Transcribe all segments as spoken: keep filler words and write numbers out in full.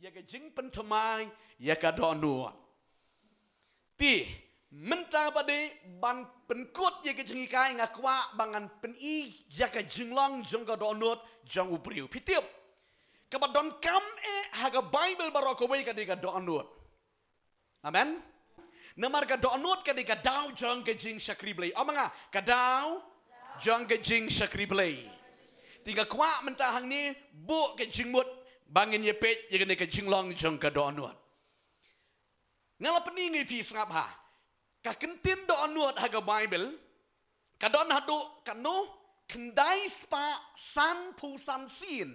ïa ka jingpynthymmai ïa ka dohnud. Te mynta pat de ban pynkut ïa ka jinghikai, nga kwah ba ngan pyni ïa ka jinglong jong ka dohnud jong u briew. Phi tip, kaba donkam eh ha ka Baibl baroh kawei ka dei ka dohnud. Amen. Namar ka dohnud ka dei ka daw jong ka jingshakri Blei. Ong ma nga, ka daw jong ka jingshakri Blei. Te nga kwah mynta hangne buh ka jingmut ba ngin ïa peit ïa kane ka jinglong jong ka dohnud. Nga la pyni ngi phi sngap ha ka kyntien dohnud ha ka Baibl, ka don haduh katno? Khyndai spah sanphew san sien.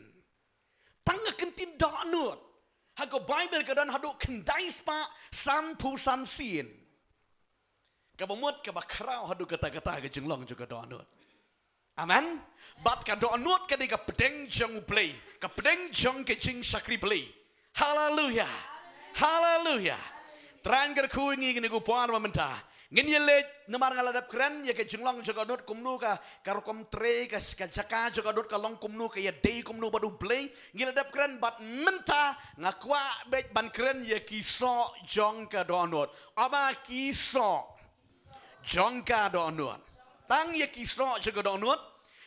Tang ka kyntien dohnud ha ka Baibl ka don haduh khyndai spah sanphew san sien. Kaba mut kaba khraw haduh katta katta ka jinglong jong ka dohnud. Amen. Bad ka dohnud ka dei ka pdeng jong U Blei, ka pdeng jong ka jingshakri Blei. Haleluya. Haleluya. Trai un kyrkhu ïa ngi kine ki por ba mynta. Ngin ïa leit namar nga la dep kren ïa ka jinglong jong ka dohnud kumno ka, ka rukom trei ka, ka jaka jong ka dohnud ka long kumno, ka ïadei kumno bad U Blei. Ngi la dep kren bad mynta nga kwah beit ban kren ïa ki soh jong ka dohnud. Ong ma ki soh jong ka dohnud. Tang ïa ki soh jong ka dohnud.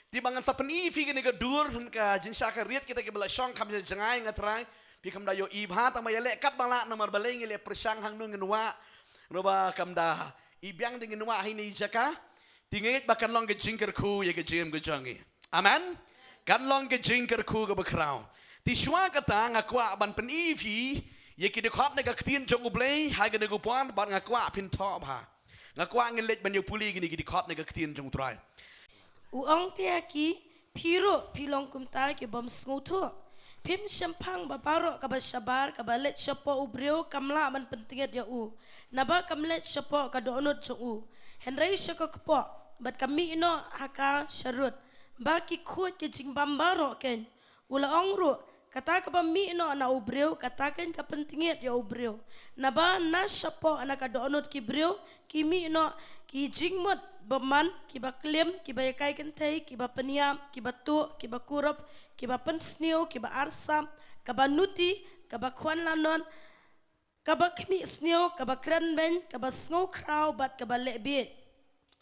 Te ba ngan sa pyni phi kane ka dur, ka jingshah ka rit, kita kiba la shong kham jngai, nga trai phi kam da ïohi bha, tang ba ïaleh katba lah namar balei ngi leh pyrshang hangno ngin wah. Namar ba kam da i biang de ngin wah ha ine i jaka. Te nga ngeit ba kan long ka jingkyrkhu ïa ka jingim ka jong ngi. Amen. Kan long ka jingkyrkhu kaba khraw. Te shuwa kata nga kwah ban pyni phi ïa ki dkhot na ka ktien jong U Blei ha kane ka por, bad nga kwah phin thoh bha. Nga kwah ngin leit ban ïa pule kine ki dkhot na ka ktien jong U Trai. U ong te ha ki, phi ruh phi long kumta ki bym sngewthuh. Phim shemphang ba baroh kaba shabar kaba leit shapoh u briew kam lah ban pyntngiat ïa u, naba kam leit shapoh ka dohnud jong u, hynrei sha ka kpoh, bad ka mih noh ha ka sharud. Ba ki khuid ka jingbam baroh keiñ. U la ong ruh, kata kaba mih noh na u briew, kata keiñ ka pyntngiat ïa u briew. Naba na shapoh na ka dohnud ki briew ki mih noh ki jingmut bymman, kiba klim, kiba ïakai kynthei, kiba pynïap, kiba tuh, kiba kurup, kiba pynsniew, kiba arsap, kaba nuti, kaba khwan lanot, kaba khmih sniew, kaba kren beiñ, kaba sngew khraw bad kaba leh bieit.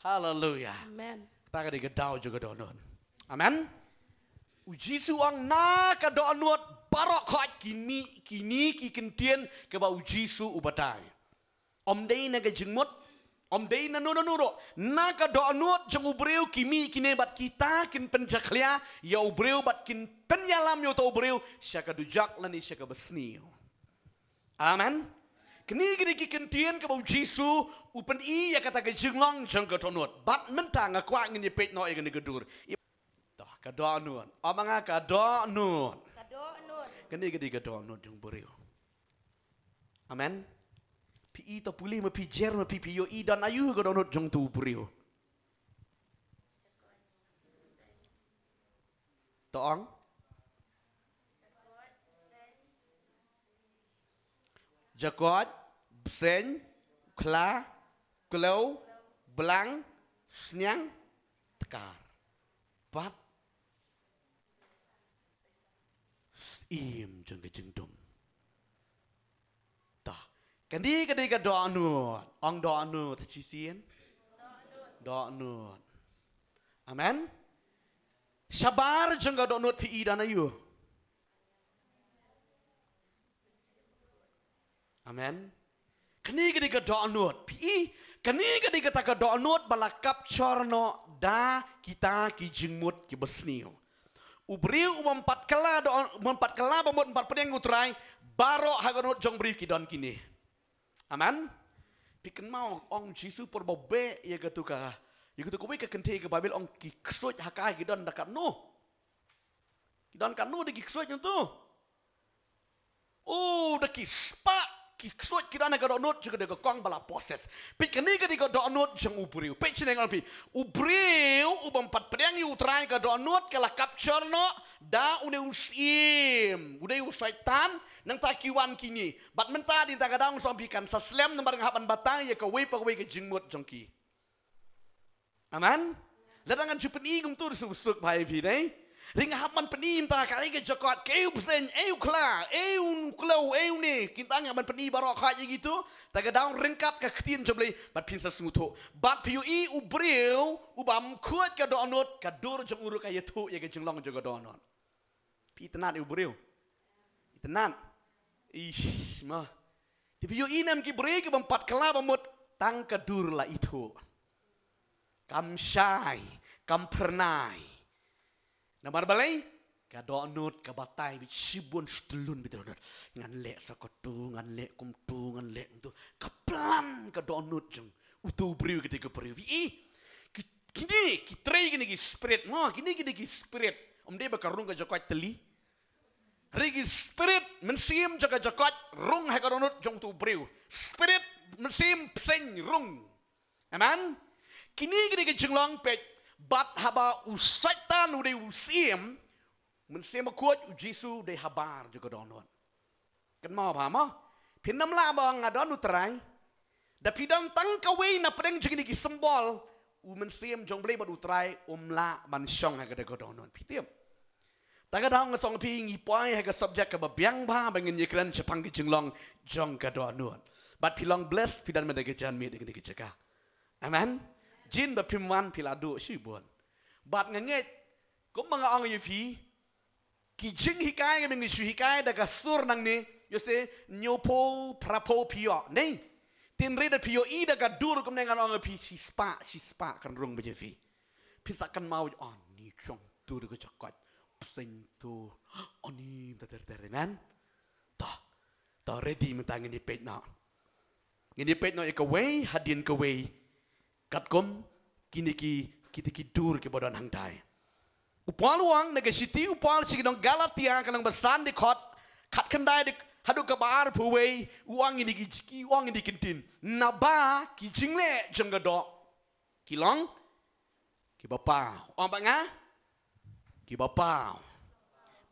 Haleluya. Amen. Kata ka dei ka daw jong ka dohnud. Amen. U Jisu u ong na ka dohnud baroh khoit ki mih kine ki kyntien kaba u Jisu u batai. Ym dei na ka jingmut, ym dei na no na no ruh. Na ka dohnud jong u briew ki mih kine bad kita kin pynjakhlia ïa u briew bad kin pynïalam ïa uta u briew sha ka dujok lane sha ka basniew. Amen. Kine, kine ki kyntien kaba u Jisu u pyni ïa kata ka jinglong jong ka dohnud. Bad mynta nga kwah ngin ïa peit noh ïa kane ka dur. To, ka dohnud. Ong ma nga ka dohnud. Ka dohnud. Kane ka dei ka dohnud jong u briew. Amen. Phi i to pule ma phi jer ma phi, phi ïohi don aïu ka dohnud jong utu u briew. To ong. Jakob, bseiñ, khla, kliew, blang, sniang, tkar. Bad syiem jong ka jingdum. Ta. Kane ka dei ka dohnud. Ong dohnud shisien. Dohnud. Amen. Shabar jong ka dohnud phi i don aïu. Amen. Kane ka dei ka dohnud. Phi i, kane ka dei kata ka dohnud ba la capture noh da kita ki jingmut kiba sniew. U briew u bym pat kylla doh, u bym pat kylla ba mut, bym pat pdiang ïa u Trai, baroh ha ka dohnud jong u briew ki don kine. Amen. Phi kynmaw ong Jisu por ba u beh ïa katu ka, ïa katu kawei ka kynthei ka Baibl ong ki ksuid ha ka ki don da katno. Ki don katno de ki ksuid nangtu. Oh, da ki spah ki ksuid ki don ha ka dohnud jong ka, da ka kong ba la possess. Peit kane ka dei ka dohnud jong u briew. Peit shane nga ong phi. U briew u bym pat pdiang ïa u Trai, ka dohnud ka la capture noh da une u syiem, u dei u Soitan, nangta ki wan kine. Bad mynta dei mynta ka daw nga sa ong phi kan sa slem namar nga hap ban batai ïa kawei pa kawei ka jingmut jong ki. Amen. Lada ngan shu pyni kumtu da suk suk bha ïa phi dei. Hynrei nga hap ban pyni mynta kaei ka Jakob, kaei u bseiñ, ei u khla, ei u kliew. Uei une, kin tang ban pyni baroh khoit ïa kito, ta ka daw ryngkat ka ktien jong U Blei, bad phin sa sngewthuh. Bad phi ïohi u briew, uba ym khuid ka dohnud, ka dur jong u ruh ka ïathuh ïa ka jinglong jong ka dohnud. Phi itynnad ïa u briew. Itynnad. Ish, ma. Te phi ïohi ne em ki briew kiba ym pat kylla ba mut, tang ka dur la ithuh. Kam shai, kam phyrnai. Namar balei, ka dohnud ka batai beit shibun shi tylli beit dohnud. Ngan leh sa katu, ngan leh kumtu, ngan leh kumtu. Ka plan ka dohnud jong uto u briew, kata ka briew. Ïohi, ki, kine, ki trei kine ki spirit, mo, kine, kine ki spirit. Ym dei ba ka rung ka jakoit tylli. Hynrei ki spirit mynsiem jong ka jakoit rung ha ka dohnud jong uto u briew. Spirit mynsiem bseiñ rung. Amen. Kine ki dei ki jinglong peit, bad haba u Soitan u dei u siem, mynsiem bakhuid, u Jisu u dei habar jong ka dohnud. Kynmaw bha mo. Phin ym lah ba nga don u Trai. Da phi don tang kawei na pdeng jong kine ki symbol, u mynsiem jong U Blei bad u Trai um lah ban shong ha kata ka dohnud. Phi tip. Ta ka daw nga ong ïa phi, ngi poi ha ka subject kaba biang bha ba ngin ïakren shaphang ki jinglong jong ka dohnud. Bad phi long bless, phi don mynta ka janmiet ha kane ka jaka. Amen. Jin ba phim wan phi la duh shibun. Bad nga ngeit, kumba nga ong ïa phi, ki jinghikai kaba ngi shu hikai da ka sur nangne, ïohsngew hynñiewphew, phraphew phi ïoh, ne? Hynrei da phi ïohi da ka dur kumne, ngan ong ïa phi, shispah, shispah kan rung beit ïa phi. Phin sa kynmaw, oh, ni shong tu da ka jakoit, bseiñ tu, oh, ni mynta ter ter, amen. To, to ready mynta ngin ïa peit noh. Ngin ïa peit noh ïa kawei hadien kawei. Katkum kine ki, kita ki dur kiba don hangtai. U Paul u ong, na ka shithi u Paul sha ki nong Galatia, ka lynnong ba san, dkhot khatkhyndai, dkhot haduh kaba arphew wei, u ong ïa kine ki, u ong ïa kine ki ktien. Naba ki jingleh jong ka doh ki long kiba paw. Ong bad nga, kiba paw.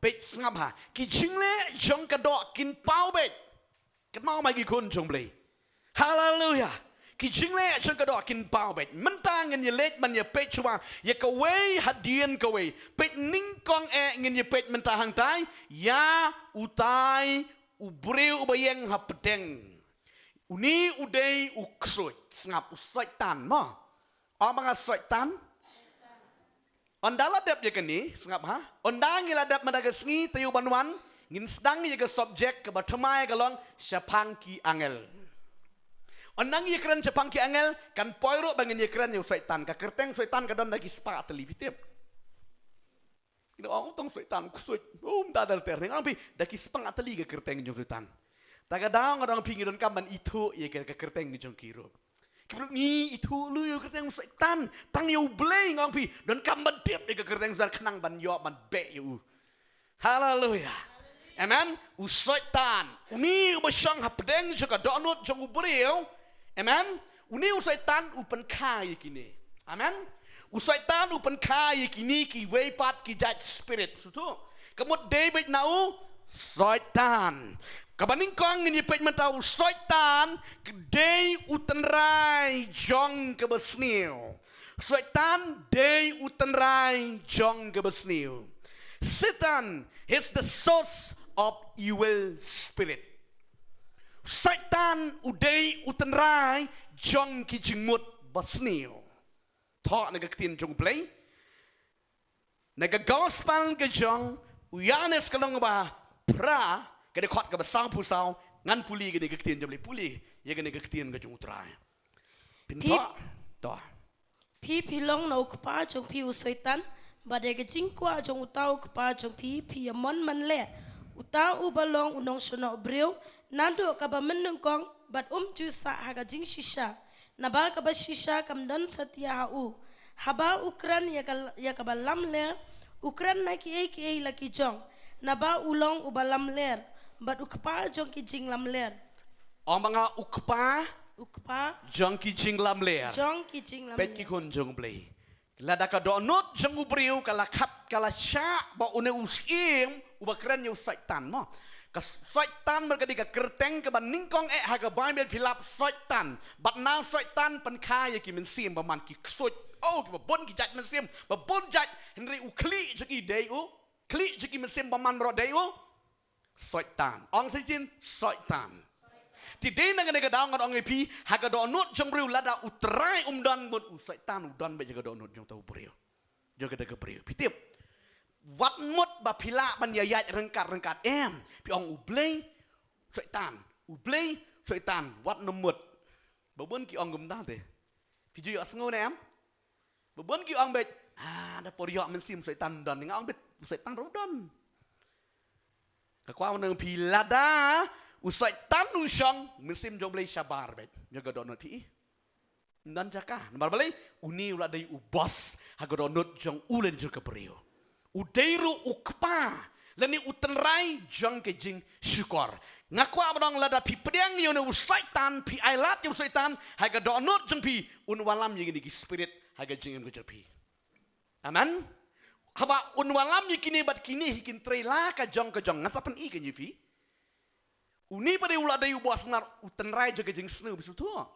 Peit, sngap ha. Ki jingleh jong ka doh kin paw beit. Kynmaw ma ki khun jong U Blei. Haleluia. Ki jingleh jong ka doh kin paw beit. Mynta ngin ïa leit ban ïa peit shuwa ïa kawei hadien kawei. Peit nyngkong eh ngin ïa peit mynta hangtai ïa utai u briew uba ïeng hapdeng. Une u dei u ksuid. Sngap, u Soitan, mo. Ong bad nga, Soitan. Ynda la dep ïa kane, sngap ha. Ynda ngi la dep mynta ka sngi, taïew ban wan, ngin sdang ïa ka subject kaba thymmai, ka long shaphang ki angel. Ynda ngi ïakren shaphang ki angel, kan poi ruh ba ngin ïakren ïa u Soitan. Ka kyrteng Soitan ka don da ki spah tylli, phi tip. Ngi ong tang Soitan, ksuid, um, da dal ter. Ngan ong ïa phi, da ki spah tylli ka kyrteng jong u Soitan. Ta ka daw nga ong ïa phi, ngi donkam ban ithuh ïa ka, ka kyrteng jong ki ruh. Ki briew, ngi ithuh lei ïa ka kyrteng Soitan, tang ïa U Blei, nga ong ïa phi, donkam ban tip ïa ka kyrteng Soitan khnang ban ïoh ban beh ïa u. Haleluia. Amen. U Soitan, une uba shong hapdeng jong ka dohnud jong u briew. Amen. Une u Soitan u pynkha ïa kine. Amen. U Soitan u pynkha ïa kine kiwei pat ki jait spirit. Sngewthuh. Ka mut dei beit na u Soitan. Kaba nyngkong ngin ïa peit mynta, u Soitan ka dei u tynrai jong kaba sniew. Soitan dei u tynrai jong kaba sniew. Satan is the source of evil spirit. Soitan u dei u tynrai jong ki jingmut basniew. Thoh na ka ktien jong U Blei, na ka gospel ka jong u Ïoannis ka lynnong ba phra, ka dkhot kaba sawphew saw, ngan pule kane ka ktien jong U Blei, pule ïa kane ka ktien ka jong U Trai. Phin thoh, thoh. Phi, phi long na u kpa jong phi u Soitan, bad ïa ka jingkwah jong uta u kpa jong phi, phi ïa mon man leh. Uta uba long u nongshonong briew, naduh kaba mynnyngkong, bad um ju sah ha ka jingshisha. Naba kaba shisha kam don satia ha u. Haba u kren ïa ka, ïa kaba lamler, u kren na kiei kiei la ki jong. Naba u long uba lamler, bad u kpa jong ki jinglamler. Ong bad nga, u kpa. U kpa. Jong ki jinglamler. Jong ki jinglamler. Peit ki khun jong U Blei. Lada ka dohnud jong u briew ka la khat, ka la shah bad une u syiem uba kren ïa u Soitan mo. Ka Soitan mar ka dei ka kyrteng kaba nyngkong eh ha ka Baibl, phi lap, Soitan. Bad na Soitan pynkha ïa ki mynsiem bymman, ki ksuid. Oh, kiba bun ki jait mynsiem, ba bun jait, hynrei u khlieh jong ki dei u, khlieh jong ki mynsiem bymman baroh dei u Soitan. Ong sa shisien, Soitan. Te dei na kane ka daw ngan ong ïa phi, ha ka dohnud jong u briew lada u Trai um don mut, u Soitan u don beit ha ka dohnud jong uta u briew. Jong kata ka briew. Phi tip. Wat mut ba phi lah ban ïaid ryngkat ryngkat, em. Phi ong U Blei, Soitan. U Blei, Soitan. Wat nym mut. Ba bun ki ong kumta te. Phi ju ïohsngew ne em? Ba bun ki ong beit, ah, da por ïoh mynsiem Soitan don, nga ong beit Soitan ruh don. Nga kwah ban ong ïa phi, lada u Soitan u shong, mynsiem jong U Blei shabar beit. Jong ka dohnud phi. Ym don jaka. Namar balei? Une u la dei u boss ha ka dohnud jong u lane jong ka briew. U dei ruh u kpa lane u tynrai jong ka jingshukor. Nga kwah ban ong, lada phi pdiang ïa une u Soitan, phi ailad ïa u Soitan ha ka dohnud jong phi, un wallam ïa kine ki spirit ha ka jingim ka jong phi. Amen. Haba un wallam ïa kine bad kine hi kin trei la ka jong ka jong, ngan sa pyni ka ïa phi. Une pat u la dei u boss, namar u tynrai jong ka jingsniew, phi sngewthuh?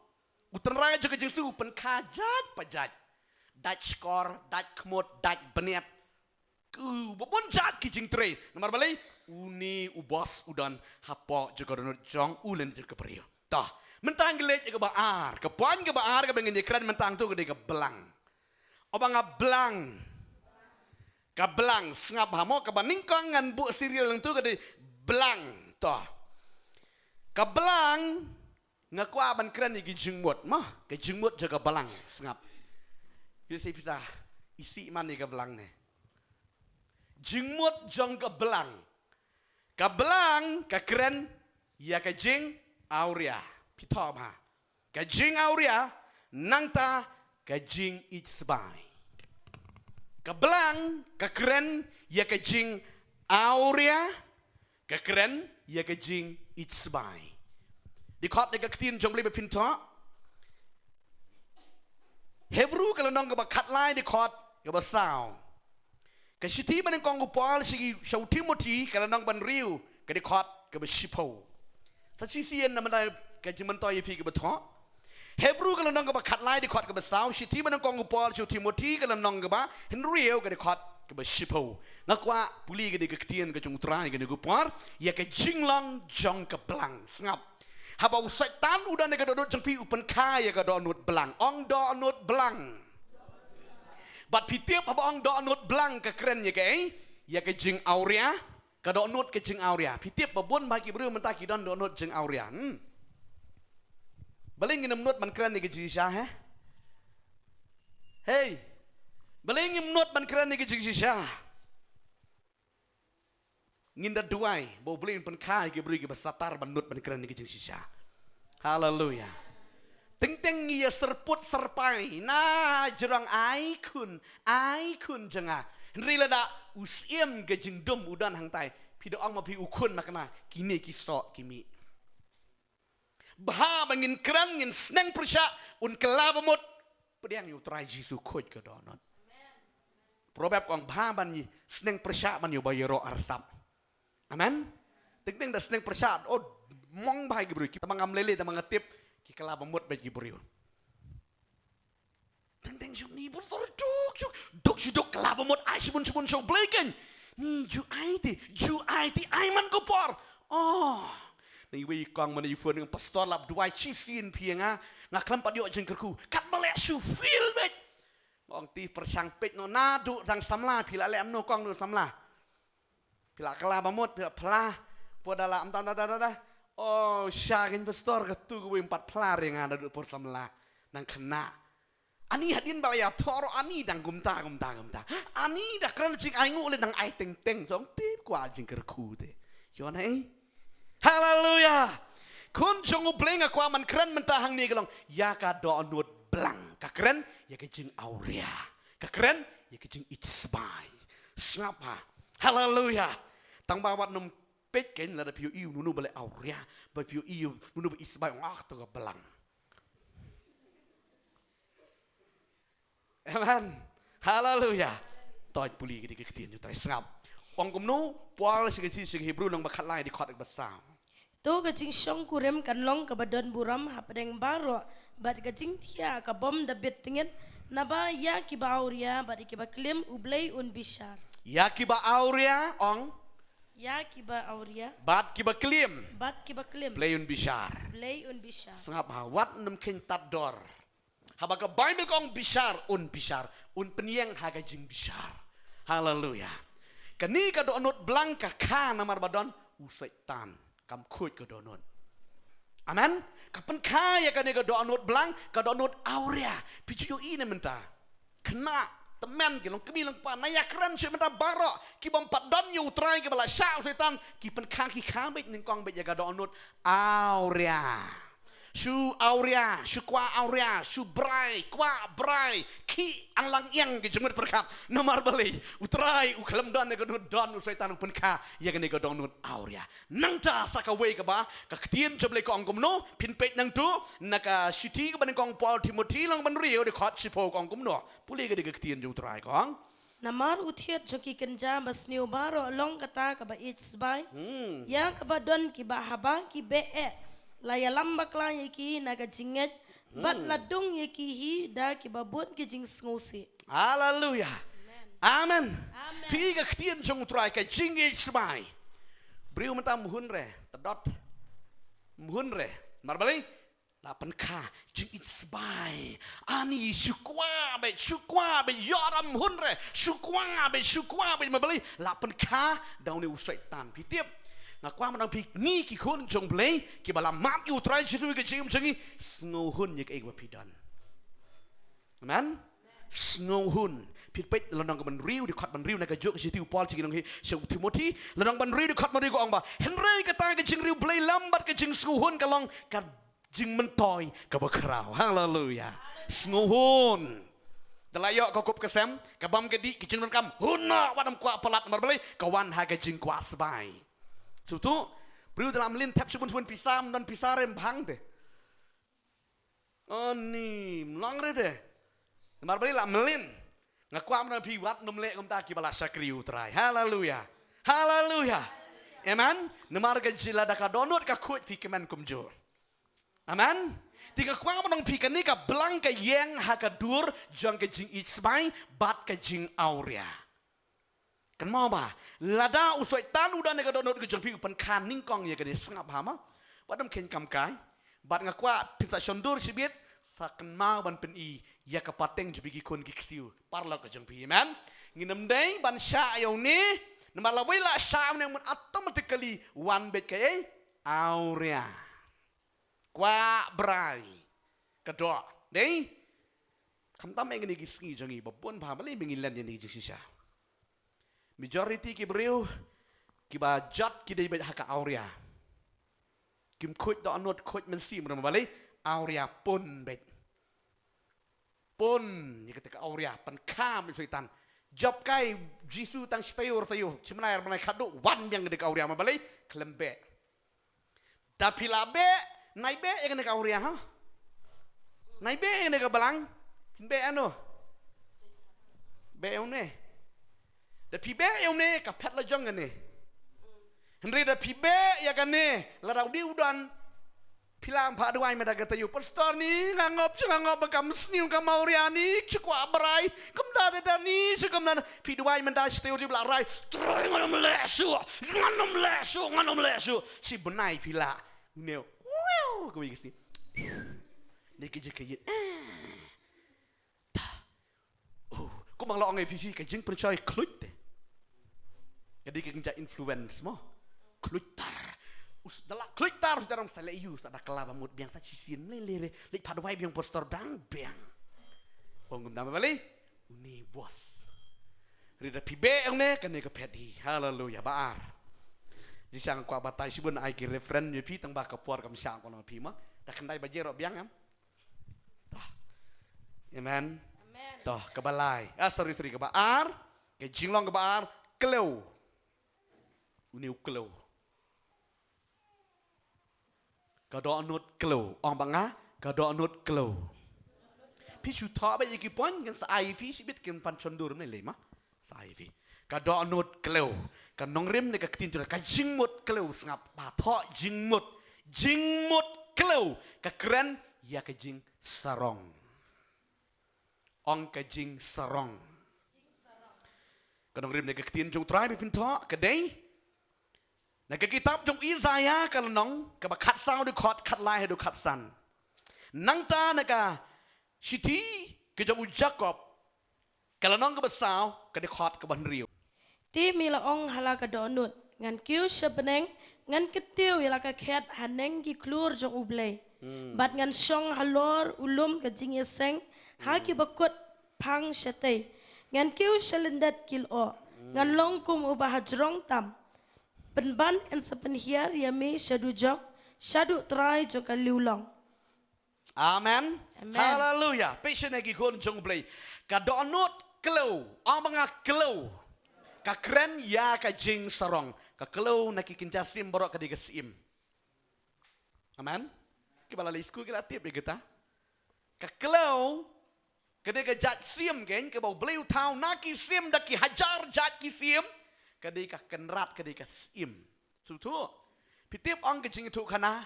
U tynrai jong ka jingsniew u pynkha jait pa jait. Dait shkor, dait khmut, dait bniat. Ki ba bun jait ki jingtrei. Namar balei? Une u boss u don hapoh jong ka dohnud jong u lane jong ka briew. Toh, mynta ngi leit ïa kaba ar. Ka point kaba ar kaba ngin ïa kren mynta hangto ka dei ka blang. Haba nga blang. Ka blang, sngap ha mo, kaba nyngkong ngan buh serial hangto ka dei blang. Toh. Ka blang, nga kwah ban kren ïa ki jingmut, mo, ka jingmut jong ka blang, sngap. Ïa si pisa, isih man ïa ka blang ne. Jingmut jong ka blang. Ka blang, ka kren ïa ka jingawria. Phi tip mo. Ka jingawria, nangta ka jingïeit sbai. Ka blang, ka kren ïa ka jingawria, ka kren ïa ka jingïeit sbai. Dkhot ïa ka ktien jong U Blei ba phin thoh. Hebru ka lynnong kaba khatlai, dkhot kaba saw. Ka shithi ba nyngkong u Paul sha u Timothi, ka lynnong ba hynriew, ka dkhot kaba shiphew. Sa shisien namar ka jingmyntoi ïa phi kaba thoh. Hebru ka lynnong kaba khatlai, dkhot kaba saw, shithi ba nyngkong u Paul sha u Timothi, ka lynnong kaba hynriew, ka dkhot kaba shiphew. Nga kwah pule kane ka ktien ka jong U Trai kane ka por, ïa ka jinglong jong ka blang. Sngap. Haba u Soitan u don ha ka dohnud jong phi, u pynkha ïa ka dohnud blang. Ong dohnud blang. Bad phi tip haba ong dohnud blang ka kren ïa kaei? Ïa ka jingawria, ka dohnud ka jingawria. Phi tip ba bun bah ki briew mynta ki don dohnud jingawria. Hmm. Balei ngim nud ban kren ïa ka jingshisha, he? Hei. Balei ngim nud ban kren ïa ka jingshisha? Ngin da duwai ba U Blei un pynkha ïa ki briew kiba satar ban nud ban kren ïa ki jingshisha. Haleluya. Teng teng ngi ïa syrput syrpai na jrong ai khun, ai khun jong nga. Hynrei lada u Syiem ka jingdum u don hangtai, phi da ong ma phi u khun ma kane, kine ki soh ki mih. Bha ba ngin kren, ngin sneng pyrshah, un kylla ba mut. Pdiang ïa U Trai Jisu khuid ka dohnud. Proverb ka ong bha ban ïa sneng pyrshah ban ïa ba ïaroh arsap. Amen. Teng teng da sneng pyrshah, oh, mong bha ki briew, ki tang ba ngam lei lei, tang ba nga tip, ki kylla ba mut bad ki briew. Teng teng shu ni bun sor duk shu duk shu duk kylla ba mut, ai shibun shibun sha U Blei kein. Ni ju ai te, ju ai te, ai man ka por. Oh. Ni wei kong man i phone, pastor, lap duwai shisien phi ïa nga, nga khlem pat ïoh jingkyrkhu. Katba leh shu feel beit. Nga ong te pyrshang peit noh, naduh dang samla phi la leh kumno kong, duh samla. Phi la kylla ba mut, phi la phla. Pud da la ym tang da da da da. Oh, sha kein pastor, katu kawei ym pat phla re nga naduh por samla. Nang khynnah. Ani hadien ba la ïathoh ruh ani dang kumta kumta kumta. Ani da kren jingainguh lei, dang ai teng teng, shu ong tip kwah jingkyrkhu te. Ïoh na ei? Haleluya. Khun jong U Blei, nga kwah ban kren mynta hangne ka long ïa ka dohnud blang. Ka kren ïa ka jingawria. Ka kren ïa ka jingïeit sbai. Sngap ha. Haleluya. Tang ba wat nym peit kein, lada phi ïohi uno ba leh awria, ba phi ïohi uno ba ïeit sbai, ong ah, to ka blang. Amen. Haleluya. To pule kane ka ktien jong U Trai, sngap. Ong kumno Paul sha ki, sha ki Hebru lynnong ba khatlai, dkhot kaba saw. To ka jingshongkurim kan long kaba don burom hapdeng baroh, bad ka jingthiah kabym da bit tngit, naba ïa kiba awria bad ïa kiba klim U Blei un bishar. Ïa kiba awria, ong Ïa kiba awria. Bad kiba klim. Bad kiba klim. Blei un bishar. Blei un bishar. Sngap ha, wat nym kheiñ tad dor. Haba ka Baibl ka ong bishar, un bishar. Un pynïeng ha ka jingbishar. Haleluya. Kane ka dohnud blang ka kha namar ba don u Soitan. Kam khuid ka dohnud. Amen. Ka pynkha ïa kane ka dohnud blang, ka dohnud awria. Phi ju ïohi ne mynta. Khynnah, tymmen ki long kmie long kpa, na ïakren shuh mynta baroh. Ki bym pat don ïa u Trai kiba la shah u Soitan. Ki pynkha ki kha beit nyngkong beit ïa ka dohnud awria. Shu awria, shu kwah awria, shu brai, kwah brai, khih anglang ïang ki jingmut pyrkhat. Namar balei, u Trai, u khlem don ïa ka dohnud don, u Soitan u pynkha ïa kane ka dohnud awria. Nangta sa kawei kaba, ka ktien jong U Blei ka ong kumno, phin peit nangtu, na ka shithi kaba nyngkong Paul Timothi lynnong ba hynriew dkhot shiphew ka ong kumno. Pule ka dei ka ktien jong u Trai ka ong. Namar u thied jong ki kynja basniew baroh long kata kaba ïeit sbai. Hmm. Ïa kaba don kiba haba ki beh eh. La ïalam bakla ïa ki na ka jingngeit. Bad la dung ïa ki hi da kiba bun ki jingsngewsih. Haleluya. Amen. Amen. Phi ka ktien jong u Trai ka jingïeit sbai. Briew mynta mhun re, tdot. Mhun re. Namar balei? La pynkha jingïeit sbai. Ani shu kwah beit, shu kwah beit, ïoh ram hun re. Shu kwah beit, shu kwah beit, namar balei? La pynkha da une u Soitan. Phi tip. Nga kwah ban ong phi ngi ki khun jong U Blei, kiba la map ïa u Trai Jisu ha ka jingim jong ngi, sngewhun ïa kaei kaba phi don. Amen. Sngewhun. Phi peit lynnong kaba hynriew dkhot ba hynriew na ka juh ka shithi u Paul sha ki nong hi, sha u Timothi, lynnong ba hynriew dkhot ba hynriew ka ong ba, hynrei kata ka jingriewblei lem bad ka jingsngewhun ka long ka jingmyntoi kaba khraw. Haleluya. Sngewhun. Da la ïoh ka kup ka sem, ka bam ka dih, ka jingdonkam, hun noh, wat ym kwah palat, namar balei? Ka wan ha ka jingkwah sbai. Shuh tu, briew da la mlien thep shibun shibun pisa, ym don pisa re ym bhang te. Ani, mlong re te. Namar balei la mlien. Nga kwah ban ong phi wat nym leh kumta kiba la shakri u Trai. Haleluya. Haleluya. Amen. Namar ka jingla da ka dohnud ka khuid phi kmen kumjuh. Amen. Te nga kwah ban ong phi kane ka blang ka ïeng ha ka dur jong ka jingïeit sbai bad ka jingawria. Kynmaw ba lada u Soitan u don ïa ka dohnud ka jong phi u pynkha nyngkong ïa kane, sngap ha ma. Wat ym kheiñ kam kai. Bad nga kwah phin sa shon dur shibit, sa kynmaw ban pyni ïa ka pateng jong phi ki khun ki ksiew paralok ka jong phi. Amen. Ngin ym dei ban shah ïa une, namar lawei la shah ïa une, automatically wan beit kaei? Awria. Kwah brai. Ka doh. Dei? Khamtam ïa kine ki sngi jong ngi ba bun bha, balei ba ngi len ïa kine ki jingshisha. Majority ki briew kiba jot ki dei beit ha ka awria. Kim khuid dohnud, khuid mynsiem, namar balei? Awria, pun beit. Pun ïa kata ka awria, pynkham ïa u Soitan. Jop kai Jisu tang shi taïew ar taïew, shi bnai ar bnai, khadduh wan biang kata ka awria, namar balei? Khlem beh. Da phi la beh, nai beh ïa kane ka awria, ha? Nai beh ïa kane ka blang. Phin beh ïano? Beh ïa une. Da phi beh ïa une, ka phet la jong kane. Hynrei da phi beh ïa kane, lada u dei u don, phi lah ban phah duwai mynta ka taïew, Pastor ni, nga ngop, nga ngop ba kam sniew, kam awria ni, shu kwah brai. Kumta te da ni, shu kumta. Phi duwai mynta shi taïew, phi lah rai. Trai, ngan ym leh shuh, ngan ym leh shuh, ngan ym leh shuh. Shi bnai phi lah. Une, wiu, kawei ka sngi. Dei ka jingkhaïit. Eh. Ta. Oh, kumba la ong ïa phi shi, ka jingpynshoi khluit te. Ka dei ka kynja influence mo. Khluit tar. Us, da la khluit tar, us, da ram sa leh ïa u, sa da kylla ba mut biang, sa shisien, mlei lei re, leit phah duwai biang pastor, biang, biang. Ong kumta, namar balei? Une boss. Hynrei da phi beh ïa une, kane ka phet hi. Haleluya. Ba ar. Jingshisha nga kwah batai shibun, ai ki reference ïa phi, tang ba ka por kam shah, ko long phi ma. Da khyndai baje ruh biang em. Toh. Amen. Amen. Toh, kaba lai. Ah, sorry, sorry, kaba ar. Ka jinglong kaba ar, kliew. Une u kliew. Ka dohnud kliew. Ong bad nga, ka dohnud kliew. Phi shu thoh beit ïa ki point, kan sa ai phi shibit, kan pan shon dur, mlei lei ma. Sa ai phi. Ka dohnud kliew. Ka nongrim ne ka ktien jong ka, ka jingmut kliew, sngap bha, thoh jingmut. Jingmut kliew. Ka kren ïa ka jingsarong. Ong ka jingsarong. Ka nongrim ne ka ktien jong u Trai ba phin thoh, ka dei. Na ka kitab jong u Isaiah ka lynnong kaba khatsaw, dkhot khatlai haduh khatsan. Nangta na ka shithi ka jong u Jakob ka lynnong kaba saw, ka dkhot kaba hynriew. Te me la ong ha la ka dohnud, ngan kiew sha bneng, ngan kyntiew ïa la ka khet haneng ki khlur jong U Blei. Bad ngan shong halor u lum ka jingïaseng ha ki bakut phang shatei. Ngan kiew sha lyndet ki lyoh, ngan long kum uba hajrong tam. Pynban yn sa pynhiar ïa me sha dujok, sha dujok trai jong ka liewlong. Amen. Amen. Haleluya. Peit shane ki khun jong U Blei. Ka dohnud kliew, ong ba nga kliew, ka kren ïa ka jingsarong. Ka kliew na ki kynja sim baroh ka dei ka syiem. Amen. Kiba la leit skul ki la tip ïa kata. Ka kliew ka dei ka jait syiem, keiñ kaba U Blei u thaw na ki syiem, da ki hajar jait ki syiem. Ka dei ka kynrad, ka dei ka syiem. Sngewthuh. Phi tip, ong ka jingïathuhkhana,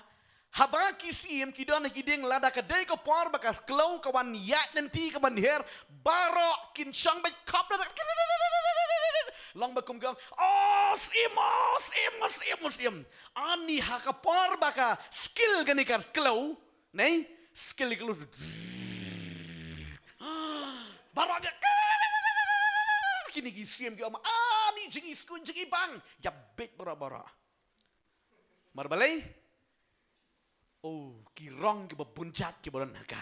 haba ki syiem ki don ha ki dieng, lada ka dei ka por ba ka kliew ka wan ïaid lynti, ka wan hiar, baroh kin shong beit khop da. Long ba kum ki ong, "O syiem, o syiem, o syiem, o syiem." Ani ha ka por ba ka skil kane ka kliew, ne? Skil ka kliew. Baroh ïa, kine ki syiem ki ong, "Ani jingïaskul, jingïabang." Ïa beit baroh, baroh. Namar balei? Oh, ki rong kiba bun jait kiba don ha ka.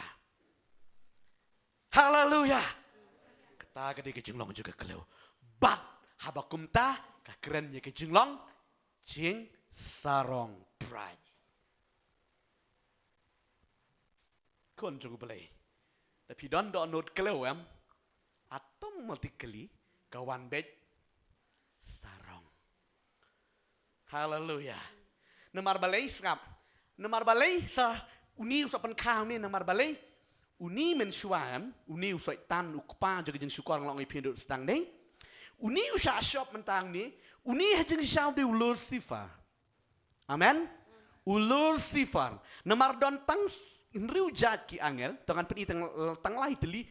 Haleluya. Kata ka dei ka jinglong jong ka kliew. Bad haba kumta, ka kren ïa ka jinglong jingsarong, pride. Khun jong U Blei, da phi don dohnud kliew em, automatically ka wan beit sarong. Haleluya. Namar balei sngap? Namar balei sa une u sa pynkha une, namar balei? Une mynshuwa em, une u Soitan, u kpa jong ka jingshukor, nga la ong ïa phi haduh stang ne. Une u shah shop mynta ne, une ha jingshisha u dei u Lucifer. Amen. U Lucifer. Namar don tang s-, hynriew jait ki angel, to ngan pyni tang, tang lai tylli.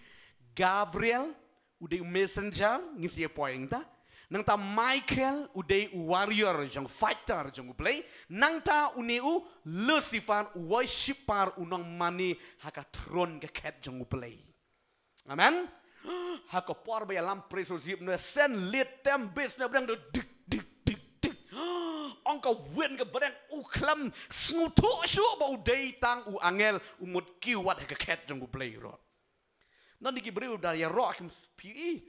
Gabriel, u dei u messenger, ngin sa ïa poi nangta. Nangta Michael, u dei u warrior jong, fighter jong U Blei. Nangta une u Lucifer, u worshipper, u nongmane ha ka throne ka khet jong U Blei. Amen. Ha ka por ba ïalam praise worship, ne sen lead tem bass ne bdang, dik dik dik dik. Ong ka win ka bdang, u khlem sngewthuh shuh ba u dei tang u angel, u mut kiew wat ha ka khet jong U Blei ruh. Don ki briew da ïaroh kim phi i.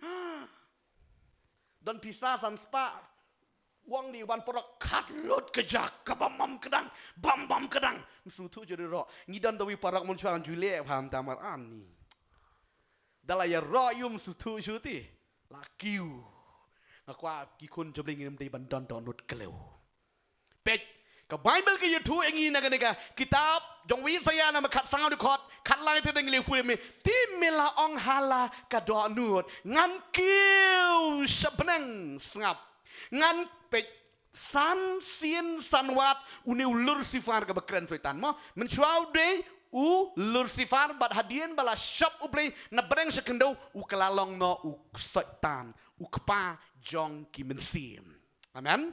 Don pisa san spah. Wan dei wan paralok khatlut ka jak, ka bam bam kdang, bam bam kdang. Ym sngewthuh shuh da ïaroh. Ngi don da uwei u paralok mynshuwa, ju leh pha mynta mar ani. Da la ïaroh ym sngewthuh shuh te. La kiew. Nga kwah ki khun jong U Blei ngim dei ban don dohnud kliew. Peit, ka Baibl ka ïathuh ïa ngi na kane ka kitab jong u Isaiah, na ka khatsaw, dkhot khatlai te, dang leh pule me. Te me la ong ha la ka dohnud, ngan kiew sha bneng, sngap. Ngan, peit, san sien san wat une u Lucifer kaba kren Soitan mo. Mynshuwa u dei u Lucifer, bad hadien ba la shop U Blei na bneng sha khyndew, u kylla long noh u Soitan, u kpa jong ki mynsiem. Amen.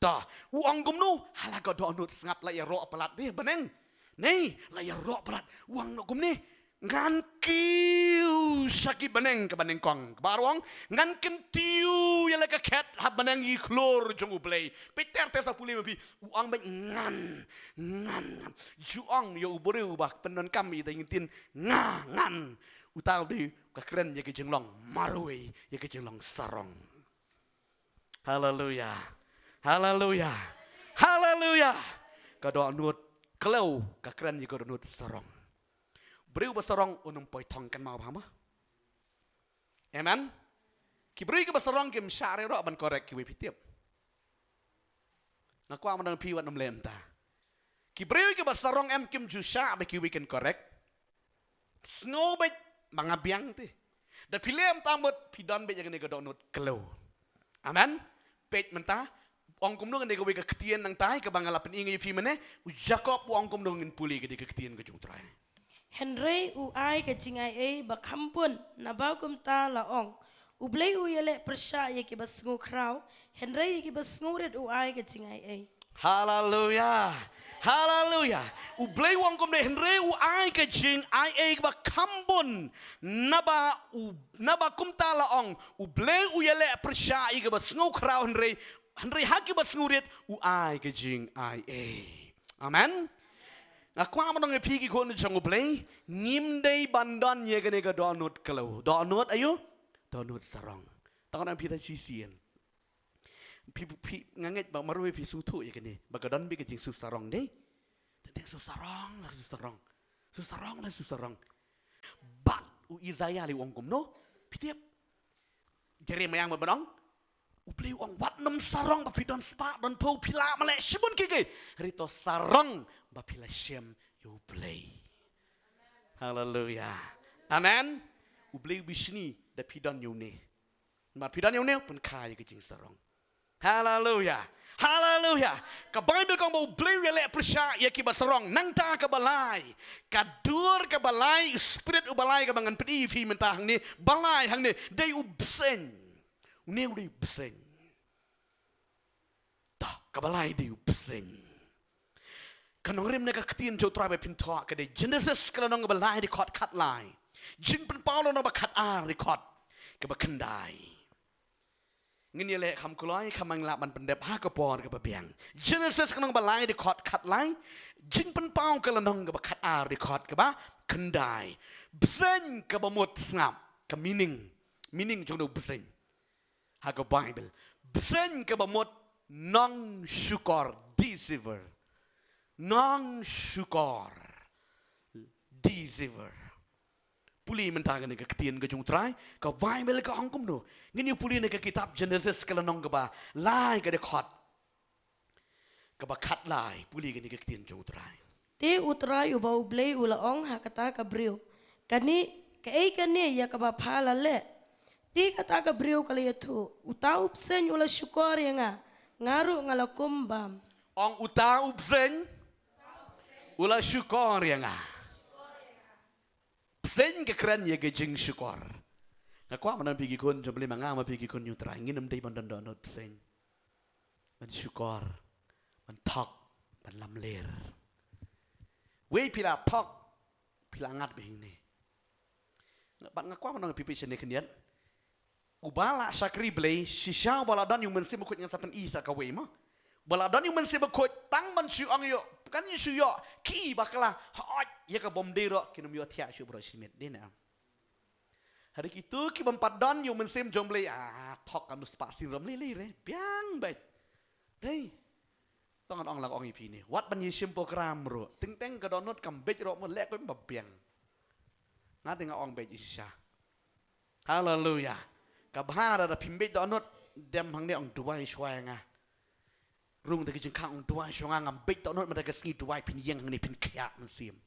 Ta, u ong kumno, ha la ka dohnud, sngap, la ïaroh palat de bneng. Nei, la ïaroh palat, u ong noh kumne. Ngan kiew sha ki bneng, kaba nyngkong. Kaba ar u ong, ngan kyntiew ïa la ka khet ha bneng ki khlur jong U Blei. Peit ter ter sa pule ma phi, u ong beit ngan, ngan, ngan. Ju ong ïa u briew ba pyndonkam ïa ka ktien nga, ngan. Uta u dei ka kren ïa ka jinglong marwei, ïa ka jinglong sarong. Haleluya. Haleluya. Haleluya. Ka dohnud kliew ka kren ïa ka dohnud sarong. Briew ba sarong un ym poi thong kynmaw bha mo. Amen. Ki briew kiba sarong kim shah re ruh ban correct kiwei, phi tip. Nga kwah ban ong phi wat nym leh mynta. Ki briew kiba sarong em kim ju shah ba kiwei kin correct. Sngew beit ba nga biang te. Da phi leh mynta mut phi don beit ïa kane ka dohnud kliew. Amen. Peit mynta, ong kumno kane kawei ka ktien nangta kaba nga la pyni ïa phi mynne, u Jakob u ong kumno, ngin pule ïa kane ka ktien ka jong U Trai. Hynrei u ai ka jingaiei ba kham bun, naba kumta la ong, U Blei u ïaleh pyrshah ïa kiba sngewkhraw, hynrei ïa kiba sngewrit u ai ka jingaiei. Haleluya. Haleluya. U Blei u ong kumne, hynrei u ai ka jingaiei kaba kham bun, naba u, naba kumta la ong, U Blei u ïaleh pyrshah ïa kiba sngewkhraw, hynrei, hynrei ha kiba sngewrit u ai ka jingaiei. Amen. Nga kwah ban ong ïa phi ki khun jong U Blei, ngim dei ban don ïa kane ka dohnud khlaw. Dohnud aïu? Dohnud sarong. Tang na phi ta shisien. Phi, phi, nga ngeit ba marwei phi sngewthuh ïa kane, ba ka don beit ka jingsngewsarong dei. Teng teng sngewsarong la sngewsarong. Sngewsarong la sngewsarong. Bad u Isaiah lei u ong kumno? Phi tip. Jeremiah ma ban ong. U Blei u ong wat nym sarong ba phi don spah don phew, phi lah ban leh shibun kiei kiei. Hynrei to sarong ba phi la shem ïa U Blei. Haleluya. Amen. U Blei u bishni da phi don ïa une. Namar phi don ïa une u pynkha ïa ka jingsarong. Haleluya. Haleluya. Ka Baibl ka ong ba U Blei u ïaleh pyrshah ïa kiba sarong. Nangta kaba lai, ka dur kaba lai, u spirit uba lai kaba ngan pyni ïa phi mynta hangne, ba lai hangne, dei u bseiñ. Une u dei u bseiñ. To, kaba lai dei u bseiñ. Ka nongrim na ka ktien jong U Trai ba phin thoh ka dei Genesis ka lynnong kaba lai dkhot khatlai. Jingpynpaw lynnong ba khatar dkhot kaba khyndai. Ngin ïaleh kham kloi, kham, ngi lah ban pyndep ha ka por kaba biang. Genesis ka lynnong ba lai dkhot khatlai, Jingpynpaw ka lynnong kaba khatar dkhot kaba khyndai. Bseiñ kaba mut, sngap ka meaning. Meaning jong u bseiñ ha ka Baibl. Bseiñ kaba mut, nongshukor, deceiver. Nongshukor, deceiver. Pule mynta kane ka ktien ka jong U Trai, ka Baibl ka ong kumno. Ngin ïa pule na ka kitab Genesis ka lynnong kaba lai ka dkhot kaba khatlai, pule kane ka ktien jong U Trai. Te U Trai uba U Blei u la ong ha kata ka briew, kane, kaei kane ïa kaba pha la leh? Te kata ka briew ka la ïathuh, uta u bseiñ u la shukor ïa nga, nga ruh nga la kum bam. Ong uta u bseiñ u la shukor ïa nga. Bseiñ ka kren ïa ka jingshukor. Nga kwah ban ong phi ki khun jong U Blei, ma nga ma phi ki khun jong U Trai, ngin ym dei ban don dohnud bseiñ. Ban shukor, ban thok, ban lamler. Wei phi la thok, phi la ngat bha hangne. Bad nga kwah ban ong ïa phi, phi shane khyndiat. Uba la shakri Blei, shisha uba la don ïa u Mynsiem Bakhuid, ngan sa pyni sa kawei mo. Uba la don ïa u Mynsiem Bakhuid, tang ban shu ong ïoh, kan ïa shu ïoh ki bakla, hooid, ïa ka bym dei ruh kin ym ïoh thiah shuh baroh shi miet, dei ne em? Hynrei kito ki bym pat don ïa u Mynsiem jong Blei, ah, thok kan u spah sien rom lei lei re, biang beit. Dei. To ngan ong la ong ïa phi ne, wat ban ïashim program ruh. Teng teng ka dohnud kam beit ruh mo, leh kumba biang. Nga te nga ong beit shisha. Haleluya. Ka bha da phim beit dohnud, dem hangne ong duwai shuwa ïa nga. Rung da ka jingkhang ong duwai shuwa ïa nga, ngam beit dohnud, mynta ka sngi duwai phin ïeng hangne phin khiah mynsiem.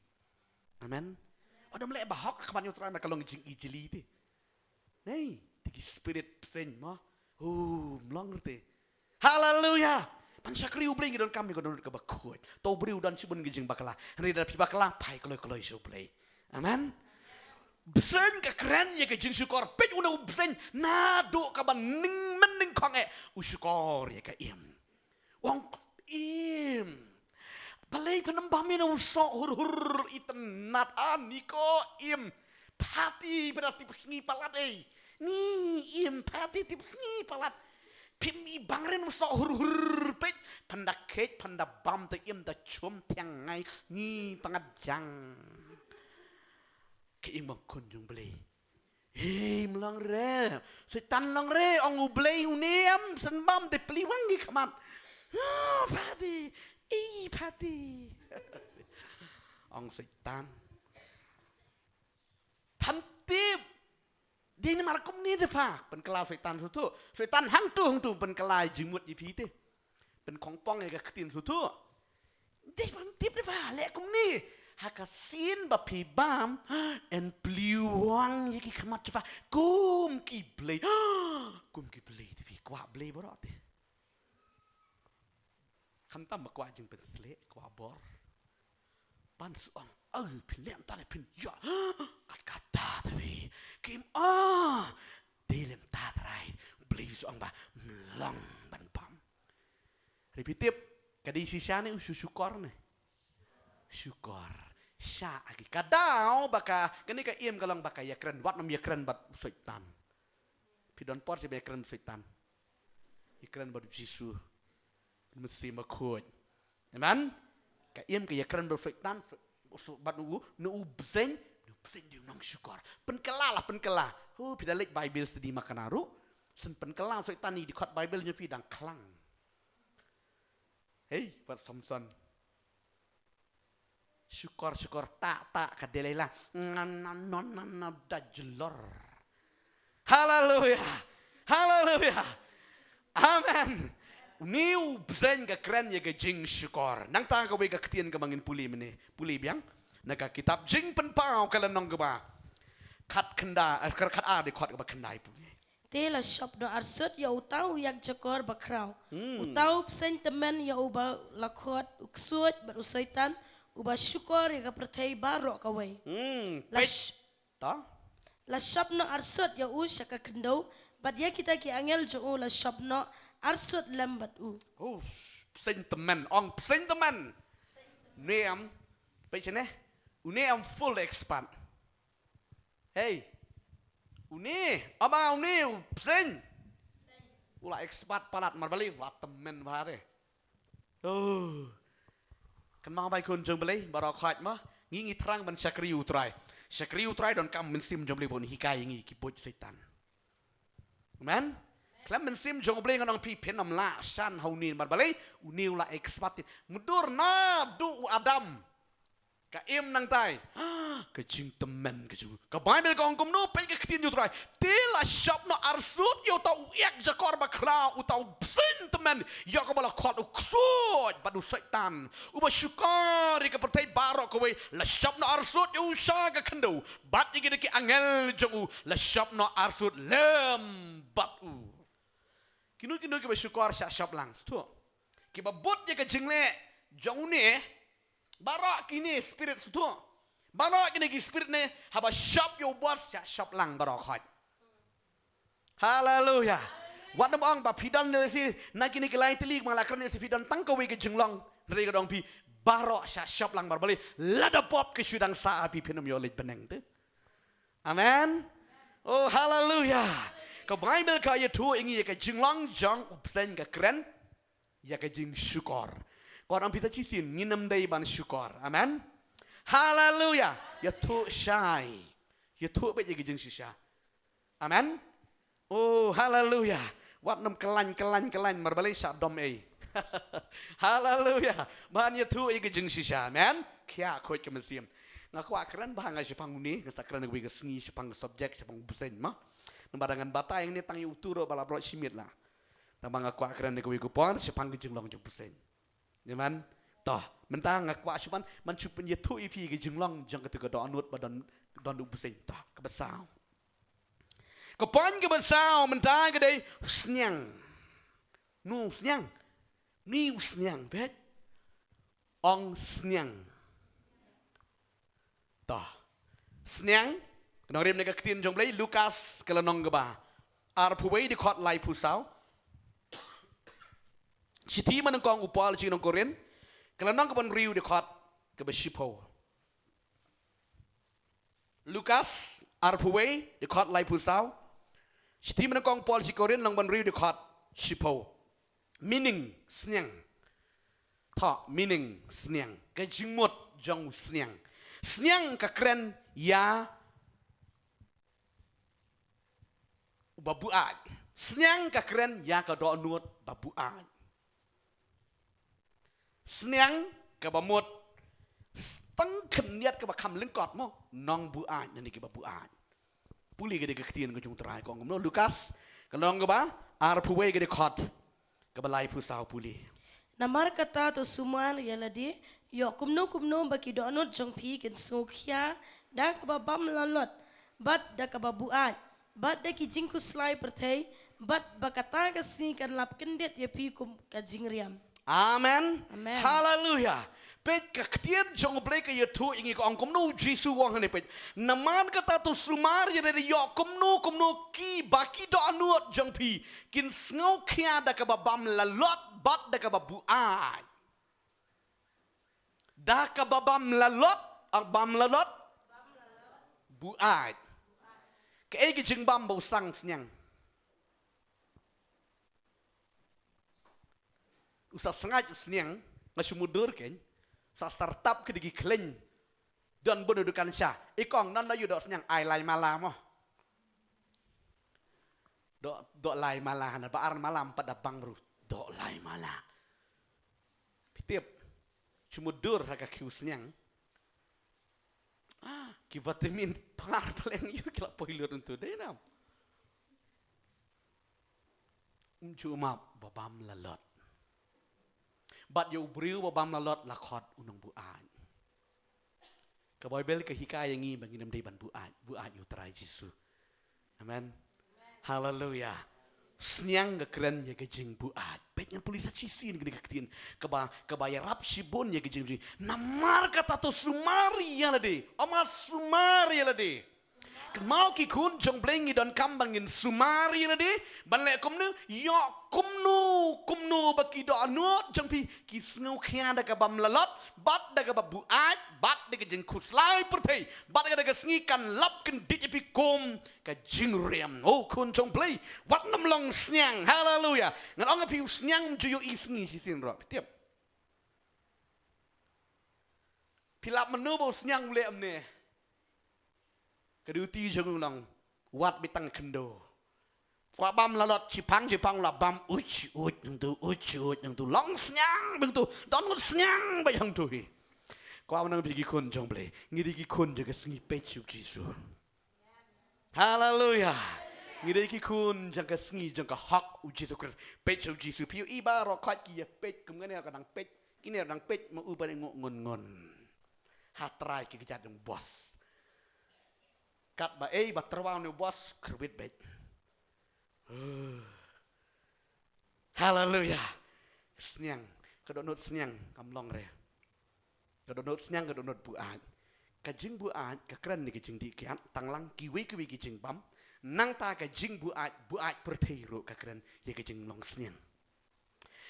Amen. Wat ym leh ba hok ha khmat jong U Trai, ma ka long jingijli te. Nei, te ki spirit bseiñ mo. Oh, ym long te. Haleluya. Ban shakri U Blei ngi donkam ïa ka dohnud kaba khuid. To u briew u don shibun ki jingbakla. Hynrei lada phi bakla, phai kloi kloi sha U Blei. Amen. Bseiñ ka kren ïa ka jingshukor. Peit une u bseiñ naduh kaba ning, mynnyngkong eh u shukor ïa ka im. U ong im. Balei phin ym bam ïa une u soh hur hur itynnad, ah, ni ko im. Phati, phin da tip sngi palat ei. Ni im, phati, tip sngi palat. Phim i bang rin u soh hur hur, peit, phin da kheit, phin da bam, te im da chum thiang ngai, ni pyngat jang. Ka im bang khun jong Blei. Hei, ym long re. Soitan long re, ong U Blei une em, shen bam te plie wang ki khmat. Oh, phati. Ei, phati. Ong Soitan. Phim tip. Dei namar kumne te pha, pynkylla Soitan shuh shuh. Soitan hangtu hangtu pynkylla jingmut ïa phi te. Pynkhongpong ïa ka ktien shuh shuh. Dei phim tip te pha, leh kumne. Ha ka sien ba phi bam, yn plie wang ïa ki khmat jong pha. Kum ki blei. Kum ki blei te, phi kwah blei baroh te. Khamtam ba kwah jingpynshlur, kwah bor. Ban shu ong, oh, phin leh kumta leh phin ïoh. Kat kata te phi. Kim, ah. Dei leh kumta te Trai. Blei shu ong ba ym long ban bam. Hynrei phi tip, Ka dei shisha ne u shu shukor ne? Shukor. Sha agi. Ka daw ba ka, kane ka im ka long ba ka ïakren, wat nym ïakren bad u Soitan. Phi don por shi ba ïakren bad u Soitan. Ïakren bad u Jisu. Mynsiem Bakhuid. Amen. Ka im ka ïakren bad u Soitan, so, so, bad u, ne u bseiñ, ne u bseiñ dei u nongshukor. Pynkylla la, pynkylla. Hu, phi da leit Bible study ma kane ruh. Shen pynkylla u Soitan ïa ki dkhot Bible jong phi dang khlang. Hei, wat Samson. Shukor, shukor, ta, ta, ka Delilah. Nga, na, no, na, na, da jlor. Haleluya. Haleluya. Amen. Une u bseiñ ka kren ïa ka jingshukor. Nangta kawei ka ktien kaba ngin pule mynne. Pule biang. Na ka kitab Jingpynpaw ka lynnong kaba khatkhyndai, eh, khatar, dkhot kaba khyndai pule. Te la shop noh arsut ïa uta u ïakjakor bakhraw. Hmm. Uta u bseiñ tymmen ïa uba la khot u ksuid bad u Soitan, uba shukor ïa ka pyrthei baroh kawei. Hmm. La peit. Sh-, ta? La shop noh arsut ïa u sha ka khyndew, bad ïa kita ki angel jong u la shop noh arsut lem bad u. Oh, bseiñ tymmen, ong bseiñ tymmen. Une em, peit shane, une em full expert. Hei. Une, aba une u bseiñ. U la expert palat, namar balei, u la tymmen bha te. Oh. Kynmaw ba i khun jong U Blei baroh khoit mo. Ngi ngi thrang ban shakri U Trai. Shakri U Trai donkam mynsiem jong U Blei ban hikai ngi ki buit Soitan. Amen. Khlem mynsiem jong U Blei ngan ong phi phin ym lah shan ha une namar balei, une u la expert. Mudui naduh u Adam. Ka im nangtai. Ka jingtymmen ka jong u. Ka Baibl ka ong kumno, peit ka ktien U Trai. Te la shop noh arsut ïa uta u ïakjakor bakhraw, uta u bseiñ tymmen. Ïa kaba la khot u ksuid bad u Soitan. Uba shukor ïa ka pyrthei baroh kawei, la shop noh arsut ïa u sha ka khyndew. Bad ïa kita ki angel jong u la shop noh arsut lem bad u. Kino kino kiba shukor shah shop lang, sngewthuh. Kiba bud ïa ka jingleh jong une, baroh kine spirit, sngewthuh. Baroh kine ki spirit ne, haba shop ïa u bos shah shop lang baroh khoit. Haleluya. Wat nym ong ba phi don ne shi, na kine ki lai tylli ba nga la kren ne shi phi don tang kawei ka jinglong. Hynrei ka dong phi baroh shah shop lang baroh, balei lada pop ka shu dang sah ha phi, phin ym ïoh leit bneng te. Amen. Oh, haleluya. Ka Baibl ka ïathuh ïa ngi ïa ka jinglong jong u bseiñ ka kren ïa ka jingshukor. Ka ong phi ta shisien ngin ym dei ban shukor. Amen. Haleluya. Ïathuh shai. Ïathuh beit ïa ka jingshisha. Amen. Oh, haleluya. Wat nym khlaiñ, khlaiñ, khlaiñ, namar balei shah dom ei. Haleluya. Ban ïathuh ïa ka jingshisha. Amen. Khia khuid ka mynsiem. Nga kwah kren bha nga shaphang une, nga sa kren kawei ka sngi shaphang ka subject, shaphang u bseiñ mo. Namar ba ngan batai hangne tang ïa utu ruh ba la brot shi miet la. Tangba nga kwah kren kawei ka por shaphang ka jinglong jong u bseiñ. Amen. To, mynta nga kwah shu ban, ban shu pynïathuh ïa phi ka jinglong jong katu ka dohnud ba don, don u bseiñ. To, kaba saw. Ka point kaba saw mynta ka dei u sniang. Une u sniang. Une u sniang, beit. Ong sniang. To. Sniang. Ka nongrim na ka ktien jong U Blei, Lukas ka lynnong kaba arphew wei, dkhot laiphew saw. Shithi mynnyngkong u Paul sha ki nong Korinth, ka lynnong kaba hynriew, dkhot kaba shiphew. Lukas arphew wei, dkhot laiphew saw. Shithi mynnyngkong Paul sha ki Korinth, lynnong ba hynriew, dkhot shiphew. Meaning, sniang. To, meaning, sniang. Ka jingmut jong u sniang. Sniang ka kren ïa uba buaid. Sniang ka kren ïa ka dohnud ba buaid. Sniang kaba mut, s-, tang khyndiat kaba kham lyngkot mo, nongbuaid, nangne kiba buaid. Pule ka dei ka ktien ka jong U Trai ka ong kumno, Lukas ka lynnong kaba arphew wei, ka dkhot kaba laiphew saw, pule. Namar kata to sumar ïa lade, ïoh kumno kumno ba ki dohnud jong phi kin sngewkhia da kaba bymlalot bad da kaba buaid, bad da ki jingkhuslai pyrthei, bad ba kata ka sngi kan lap kyndit ïa phi kum ka jingriam. Amen. Amen. Haleluya. Peit ka ktien jong U Blei ka ïathuh ïa ngi, ka ong kumno, U Jisu u ong hangne, peit. Namar kata to sumar ïa lade, ïoh kumno kumno kiba ki dohnud jong phi kin sngewkhia da kaba bymlalot bad da kaba buaid. Da kaba bam lalot, ang bam lalot, buaid. Kaei ka jingbam ba u sang sniang? U sa sngaid u sniang, nga shu mutdur kein, sa startup ki da ki khleiñ. Don bun u dukan sha. I kong, ngan da ïoh doh sniang, ai lai mala mo. Doh, doh lai mala, na ba ar mala em pat da bang bru. Doh lai mala. Phi tip, shu mutdur ha ka khiew sniang. Ah, ki vitamin par paleng ïoh ki la poi lut hangto dei nam. Um ju map ba bam lalot. Bad ïa u briew ba bam lalot la khot u nongbuaid. Ka Baibl ka hikai ïa ngi ba ngin ym dei ban buaid, buaid ïa u Trai Jisu. Amen. Haleluya. Sniang ka kren ïa ka jingbuaid. Peit ngan pule sa shisien kane ka ktien. Kaba, kaba ïarap shibun ïa ka jingbuaid. Namar kata to sumar ïa lade. Ong ma sumar ïa lade. Kynmaw ki khun jong Blei, ngi donkam ba ngin sumar ïa lade. Ban leh kumno, ïoh kumno, kumno ba ki dohnud jong phi ki sngewkhia da ka bam lalot, bad da kaba buaid, bad da ka jingkhuslai pyrthei, bad da ka sngi kan lap kyndit ïa phi kum ka jingriam. O khun jong Blei, wat nym long sniang. Haleluya. Ngan ong ïa phi, u sniang um ju ïohi sngi shisien ruh. Phi tip? Phi lap mynno ba u sniang u leh mynne? Ka duty jong u long wad beit tang khyndew. Kwah bam lalot, shipang shipang la bam, uj uj nangtu, uj uj nangtu, long sniang beit hangtu, don ngut sniang beit hangtu hi. Kwah ban ong ïa phi ki khun jong Blei, ngi dei ki khun jong ka sngi, peit sha u Jisu. Haleluya. Ngi dei ki khun jong ka sngi, jong ka hok u Jisu Khrist. Peit sha u Jisu. Phi ïohi baroh khoit ki ïa peit kum kane, ka dang peit. Kine dang peit ma u ba dei nguh ngun ngun. Ha trai ki kjat jong boss. Katba ei ba tyrwa une u boss, khyrwit beit. Haleluya. Sniang, ka dohnud sniang kam long re. Ka dohnud sniang, ka dohnud buaid. Ka jingbuaid ka kren ïa ka jingdih kiad, tang lang kiwei kiwei ki jingbam. Nangta ka jingbuaid, buaid pyrthei ruh ka kren ïa ka jinglong sniang.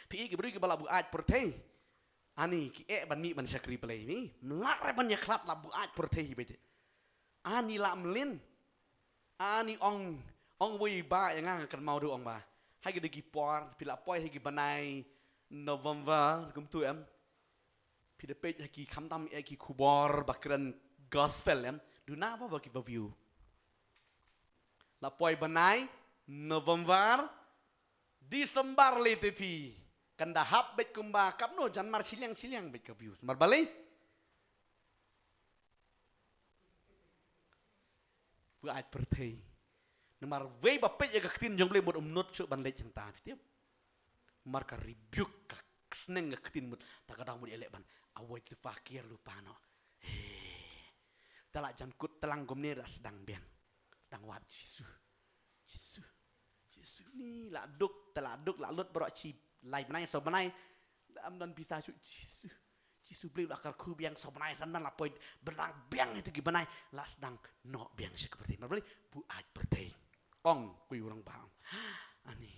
Phi i ki briew kiba la buaid pyrthei, ani ki eh ban mih ban shakri Blei, ni mlak re ban ïakhlad, la buaid pyrthei hi beit. Ani la mlien. Ani ong, ong wei ba ïa nga, nga kynmaw du ong ba ha ki da ki por, phi la poi ha ki bnai November kumtu em, phi da peit ha ki, khamtam eh ki khubor ba kren gospel em, duna ba ba ki ba view. La poi bnai November, December lei te phi, kan da hap beit kumba katno, jan mar shiliang shiliang beit ka views. Mar balei? Buaid pyrthei. Namar wei ba peit ïa ka ktien jong Blei mut um nud shuh ban leit hangta, phi tip. Mar ka rebuke, ka sneng ka ktien mut, ta ka dang mut ïa leh ban avoid lypa, kiar lypa noh. He. Ta la jan kut tlang kumne, la sdang biang. Dang wad Jisu. Jisu. Jisu ni la duk, ta la duk, la lut baroh shi lai bnai, saw bnai. La ym don pisa shuh, Jisu. Jisu Blei, la kyrkhu biang, saw bnai san bnai la poi bnai biang, itu ki bnai la sdang noh biang sha ka pyrthei. Mar Blei, buaid pyrthei. Ong, kui u rangbah ong, ani,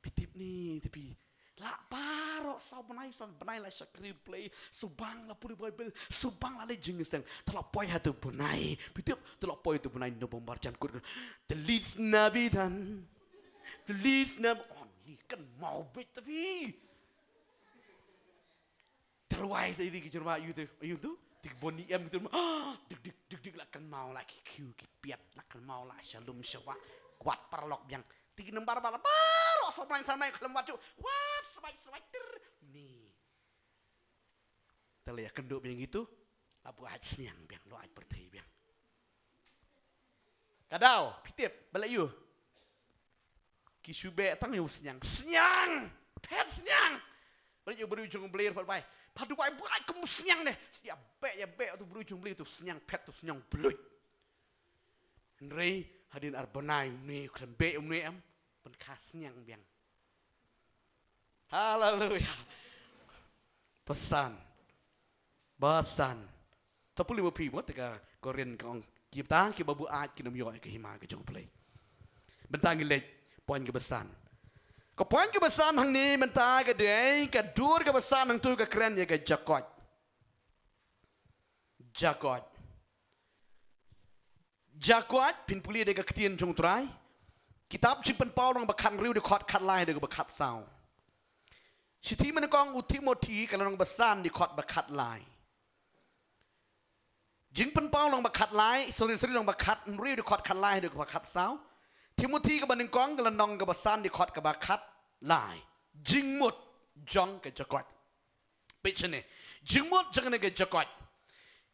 phi tip ni, te phi, la baroh saw bnai san bnai la shakri Blei, subang la pule Baibl, subang la leit jingïaseng. Ta la poi ha tu bnai, phi tip, ta la poi tu bnai November, jan kut, te leit na bidan. Te leit na, oh, ni kan mau beit te phi. Tyrwa sa ïa ki jyrwa ïa u te, ïa u tu, te ki bun ni em ki tu. Dik dik dik dik, la kynmaw, la ki khiew ki piat, la kynmaw, la shalum shawa, kwat paralok biang. Te ki nambar ba la baroh saw bnai san bnai khlem wad shuh, wat sbai sbai tir. Ni. Te la ïakynduh biang ïa itu, la buaid sniang biang, la buaid pyrthei biang. Ka daw, phi tip, balei ïa u? Ki shu beh tang ïa u sniang. Sniang! Phet sniang! Balei ïa u briew jong Blei pat bai, pha duwai buaid kum u sniang ne. Ïa beh, ïa beh tu briew jong Blei, tu sniang phet, tu sniang bluit. Hynrei hadien ar bnai une u khlem beh une em, pynkha sniang biang. Haleluya. Ba san. Ba san. To pule ma phi mo, te ka Korinth ka ong, kiba, kiba buaid kin ym ïoh ïa ka hima ka jong U Blei. Mynta ngi leit point kaba san. Ka point kaba san hangne mynta ka dei ka dur kaba san, hangtu ka kren ïa ka jakoit. Jakob. Jakob, phin pule da ka ktien jong u Trai. Kitab Jingpynpaw lynnong ba khathynriew dkhot khatlai haduh kaba khatsaw. Shithi mynnyngkong u Timothi ka lynnong ba san dkhot ba khatlai. Jingpynpaw lynnong ba khatlai, sorry, sorry, lynnong ba khathynriew dkhot khatlai haduh kaba khatsaw. Timothi kaba nyngkong ka lynnong kaba san dkhot kaba khatlai. Jingmut jong ka Jakob. Peit shane. Jingmut jong kane ka Jakob.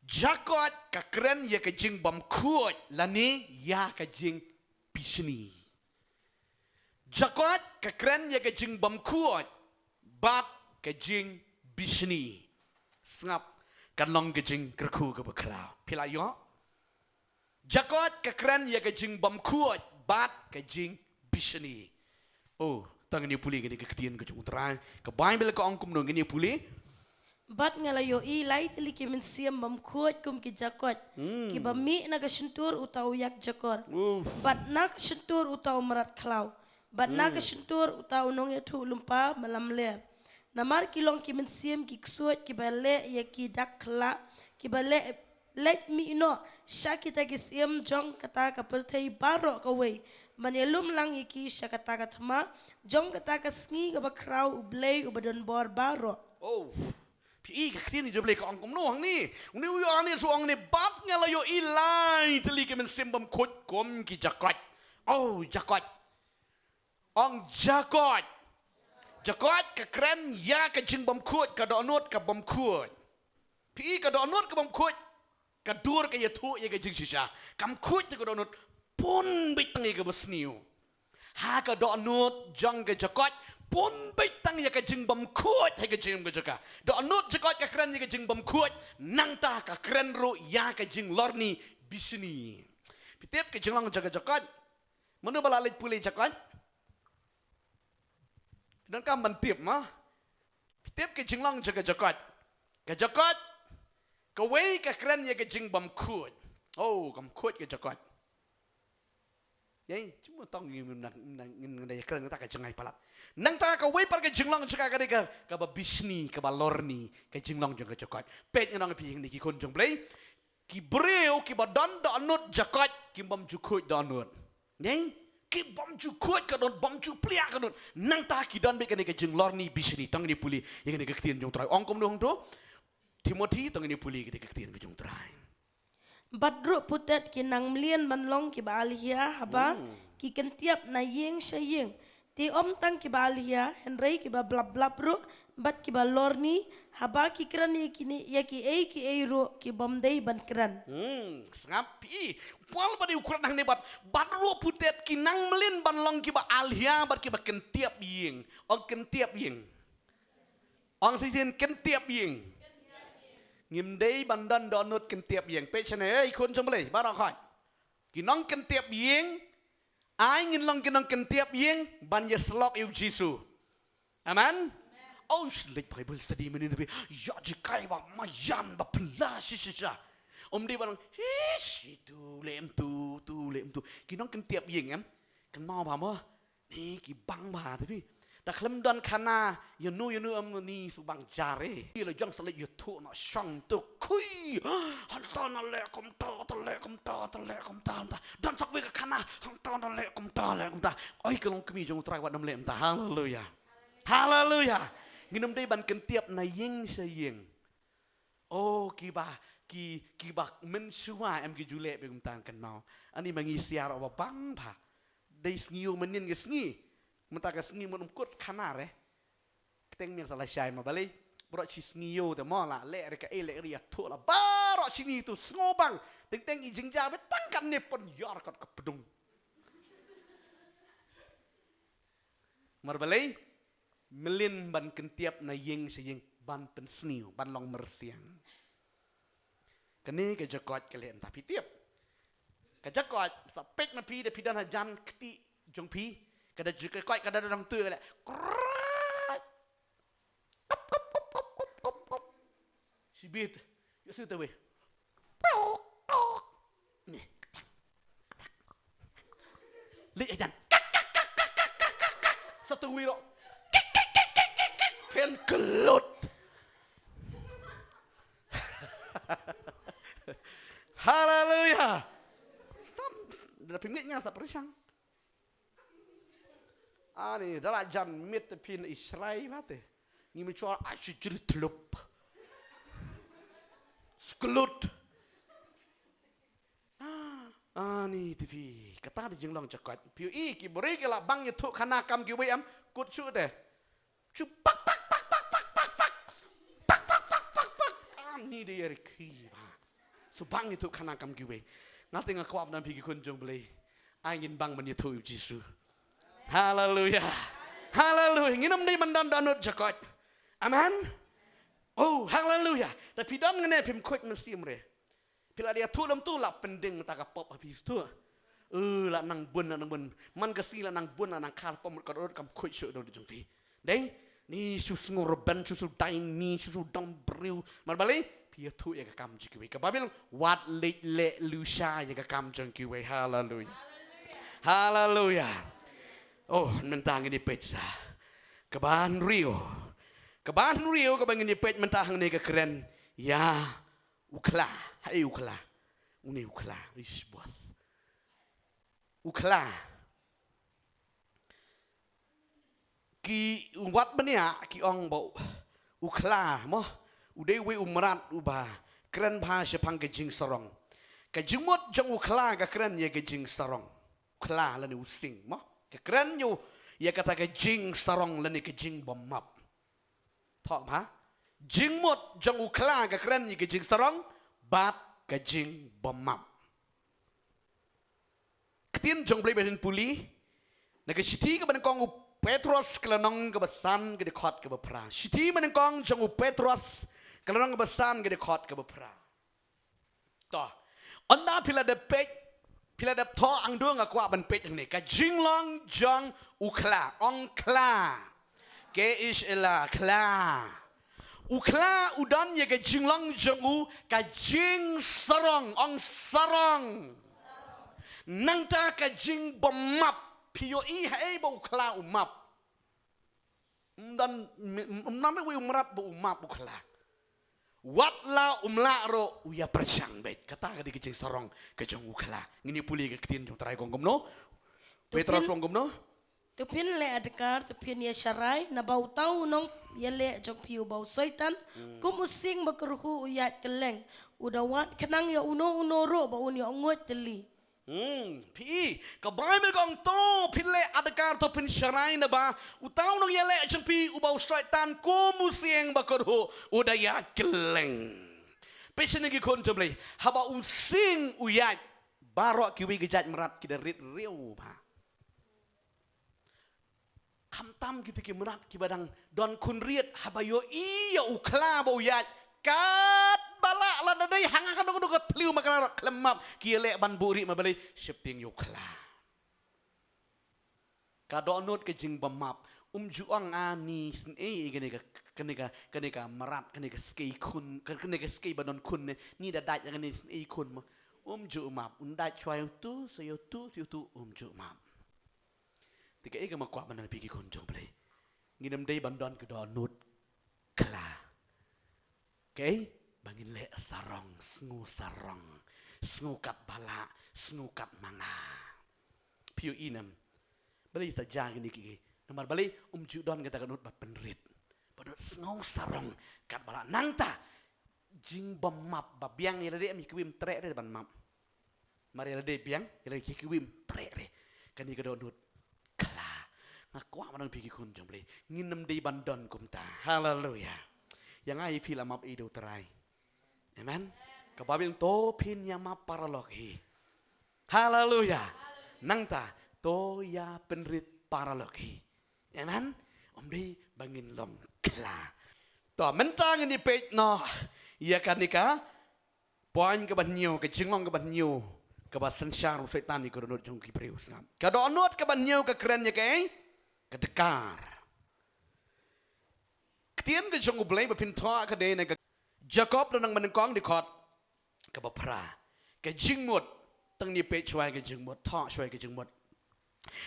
Jakob ka kren ïa ka jingbymkhuid lane ïa ka jingbishni. Jakob ka kren ïa ka jingbymkhuid bad ka jingbishni. Sngap, kan long ka jingkyrkhu kaba khraw. Phi la ïoh? Jakob ka kren ïa ka jingbymkhuid bad ka jingbishni. Oh, to ngin ïa pule kane ka ktien ka jong u Trai. Ka Baibl ka ong kumno, ngin ïa pule. Bad nga la ïohi lai tylli ki mynsiem bymkhuid kum ki Jakob. Hmm. Kiba mih na ka shyntur uta u ïakjakor. Uf. Bad na ka shyntur uta u mrad khlaw. Bad na ka, hmm, shyntur uta u nongïathuhlypa balamler. Namar ki long ki mynsiem ki ksuid kiba leh ïa ki dak khyllah, kiba leh leit mih noh sha kita ki syiem jong kata ka pyrthei baroh kawei, ban ïalum lang ïa ki sha kata ka thma jong kata ka sngi kaba khraw U Blei uba don bor baroh. Oh, phi i ka ktien jong U Blei ka ong kumno hangne. Une u Ïoannis u ong ne, bad nga la ïohi lai tylli ki mynsiem bymkhuid kum ki Jakob. Oh, Jakob. Ong Jakob. Jakob ka kren ïa ka jingbymkhuid, ka dohnud ka bymkhuid. Phi i ka dohnud ka bymkhuid, ka dur ka ïathuh ïa ka jingshisha. Kam khuid te ka dohnud, bun beit tang ïa kaba sniew. Ha ka dohnud jong ka Jakob, bun beit tang ïa ka jingbymkhuid, ha ka jingim ka jong ka. Dohnud Jakob ka kren ïa ka jingbymkhuid, nangta ka kren ruh ïa ka jinglorni bishni. Phi tip ka jinglong jong ka Jakob. Mano ba la leit pule Jakob? Phi donkam ban tip mo. Phi tip ka jinglong jong ka Jakob. Ka Jakob, kawei ka kren ïa ka jingbymkhuid. Oh, kam khuid ka Jakob. Ïa, cuma tong ngin, ngin, ngin, ngin ïa kren kata ka jngai palat. Nangta kawei pat ka jinglong jong ka ka dei ka, kaba bishni, kaba lorni, ka jinglong jong ka Jakob. Peit ngan ong ïa phi hangne ki khun jong U Blei. Ki briew kiba don dohnud Jakob, kim bym ju khuid dohnud. Ne? Kim bym ju khuid ka dohnud, bym ju pliah ka dohnud. Nangta ki don beit kane ka jinglorni bishni. To ngin ïa pule ïa kane ka ktien jong U Trai. Ong kumno hangto? Timothi, to ngin ïa pule ïa kane ka ktien ka jong U Trai. Bad ruh putet ki nang mlien ban long kiba alhia haba, hmm, ki kyntiap na ïing sha ïing. Te ym tang kiba alhia, hynrei kiba blap blap ruh, bad kiba lorni, haba ki kren ïa kine, ïa kiei kiei ruh, ki bym dei ban kren. Hmm, sngap phi. Paul ba dei u kren hangne bad, bad ruh putet ki nang mlien ban long kiba alhia, bad kiba kyntiap ïing. Ong kyntiap ïing. Ong shisien kyntiap ïing. Ngim dei ban don dohnud kyntiap ïing. Peit shane, ei, khun jong U Blei, baroh khoit. Ki nongkyntiap ïing, ai ngin long ki nongkyntiap ïing ban ïasyllok ïa U Jisu. Amen. Oh, leit Bible study mynnin te phi. Ïa jingkai ba maïan ba pynlah shi shi sha. Ym dei ban long, hish, tu leh em tu, tu leh em tu. Ki nongkyntiap ïing em. Kynmaw bha mo. Ni ki bang bha te phi. Da khlem don khana, ïano ïano em ni shu bang jar eh. Ïa la jong sa leit ïathuh na shong tu khui. Hangta na leh kumta, ta leh kumta, ta leh kumta, hangta. Don sa kawei ka khana, hangta na leh kumta, leh kumta. Oi ka long kmie jong U Trai wat nym leh kumta. Haleluya. Haleluya. Ngin ym dei ban kyntiap na ïing sha ïing. Oh, kiba, ki, kiba mynshuwa em ki ju leh beit kumta kynmaw. Ani ma ngi siar ba bang bha. Dei sngi ïew mynnin ka sngi. Mynta ka sngi mut ym kut khana re. Kteng miang sa la shai ma balei. Baroh shi sngi ïew te mo la leh re kaei leh re ïathuh la. Baroh shi sngi tu sngewbang. Teng teng i jingjia beit tang katne pynïar kat ka pdung. Mar balei. Mlien ban kyntiap na ïing sha ïing ban pynsniew, ban long myrsiang. Kane ka jakot ka leh mynta phi tip. Ka jakot, sa peit ma phi da phi don hajan kti jong phi, ka da jakot ka da dang tu ka leh. Krrrr. Kop, kop, kop, kop, kop, kop, kop. Shibit. Ïoh shu te wei. Ni. Leit hajan. Sa tu wei ro. Phin kyllut. Haleluya. Tam, da phi ngeit nga sa pyrshang. Ani, da la jan miet te phin i Israel ba te. Ngi mynchwa ai shi jil tlup. Sklut. Ani te phi, kata da jinglong jakoit. Phi i ki bri ki la bang ïathuh khana kam kiwei em, kut shu te. Shu pak, pak, pak, pak, pak, pak, pak. Pak, pak, pak, pak, pak. Ani de ïa rikhi ba. Shu bang ïathuh khana kam kiwei. Nga te nga kwah ban ong phi ki khun jong Blei. Ai ngin bang ban ïathuh ïa u Jisu. Haleluya. Haleluya. Ngin ym dei ban don dohnud jakoit. Amen. Oh, haleluya. Te phi don ngane phim khuid mynsiem re. Phi la ïathuh lem tu la pending mynta ka pop ha phi tu. Eh, la nang bun, la nang bun. Man ka sngi la nang bun, la nang khar pop mut ka dohnud kam khuid shuh dohnud jong phi. Dei, ni shu sngew rben, shu shu dai, ni shu shu dang briew. Mar balei, phi ïathuh ïa ka kam jong kiwei. Ka Baibl, wat leit leh lusha ïa ka kam jong kiwei. Haleluya. Haleluya. Oh, mynta ngin ïa peit sa. Kaba hynriew. Kaba hynriew, kaba ngin ïa peit mynta hangne ka kren. Ïa, u khla. Haei u khla. Une u khla. Ish, boss. U khla. Ki wat bniah ki ong ba u khla mo. U dei uwei u mrad uba kren bha shaphang ka jingsarong. Ka jingmut jong u khla ka kren ïa ka jingsarong. U khla lane u sing mo. Ka kren ïa u, ïa kata ka jingsarong lane ka jingbymap. Thoh bha. Jingmut jong u khla ka kren ïa ka jingsarong bad ka jingbymap. Ktien jong Blei ba ngin pule na ka shithi kaba nyngkong u Petros ka lynnong kaba san ka dkhot kaba phra. Shithi ba nyngkong jong u Petros ka lynnong kaba san ka dkhot kaba phra. To. Ynda phi la dep peit, phi la dep thoh, angdong nga kwah ban peit hangne. Ka jinglong jong u khla, ong khla. K H L A, khla. U khla u don ïa ka jinglong jong u, ka jingsarong, ong sarong. Nangta ka jingbymap, phi ïohi haei ba u khla u map. Ym don, ym don uwei u mrad ba u map u khla. Wat la um lah ruh u ïa pyrshang beit. Kata ka dei ka jingsarong ka jong u khla. Ngin ïa pule ka ktien jong u Trai ka ong kumno. Petros ka ong kumno. To phin leh adkar, to phin ïa sharai, naba uta u nongïaleh jong phi uba u Soitan, kum u sing ba kyrhuh u ïaid kylleng, u da wad khnang ïa uno uno ruh ba un ïoh nguid tylli. Hmm, phi i, ka Baibl ka ong to, phin leh adkar, to phin sharai naba uta u nongïaleh jong phi uba u Soitan kum u sing ba kyrhuh u da ïaid kylleng. Phi sngewthuh ki khun jong Blei, haba u sing u ïaid, baroh kiwei ki jait mrad ki da rit riewbha. Khamtam kita ki mrad kiba dang don khun rit, haba ïohi ïa u khla ba u ïaid katba lah, lada dei ha nga kano kano ka thliew ma ka la khlem map, ki ïaleh ban buhrieh, ma balei? Sheptieng ïa u khla. Ka dohnud ka jingbymap. Um ju ong ani sngewthuh kane ka, kane ka, kane ka mrad, kane ka skei khun, kane ka skei ba don khun ne, ni da dait kane sngewthuh khun ma. Um ju map, un dait shuwa ïa utu, shuwa ïa utu, shuwa ïa utu, um ju map. Te kaei kaba nga kwah ban ong ïa phi ki khun jong Blei. Ngin ym dei ban don ka dohnud khla. Kaei, ba ngin leh sarong, sngew sarong, sngew katba lah, sngew katba nga. Phi ïohi ne em. Balei sa jia kine kiei kiei. Namar balei um ju don kata ka dohnud ba pynrit. Ba dohnud sngew sarong katba lah. Nangta jingbymap ba biang ïa lade em, ïa kiwei ym treh re ban map. Mar ïa lade biang, ïa lade ki kiwei ym treh re. Kane ka dohnud khla. Nga kwah ban ong ïa phi ki khun jong Blei. Ngin ym dei ban don kumta. Haleluya. Ïa nga ïa phi la map ïa u Trai. Amen. Ka Baibl to phin ïa map paralok hi. Haleluya. Nangta to ïa pynrit paralok hi. Amen. Ym dei ba ngin long khla. To mynta ngin ïa peit noh ïa kane ka point kaba hynñiew, ka jinglong kaba hynñiew kaba synshar u Soitan ïa ka dohnud jong ki briew, sngap. Ka dohnud kaba hynñiew ka kren ïa kaei? Ka dkar. Ktien ka jong U Blei ba phin thoh ka dei na ka Jakob lynnong ba nyngkong dkhot kaba phra. Ka jingmut, tang ngin ïa peit shuwa ka jingmut, thoh shuwa ka jingmut.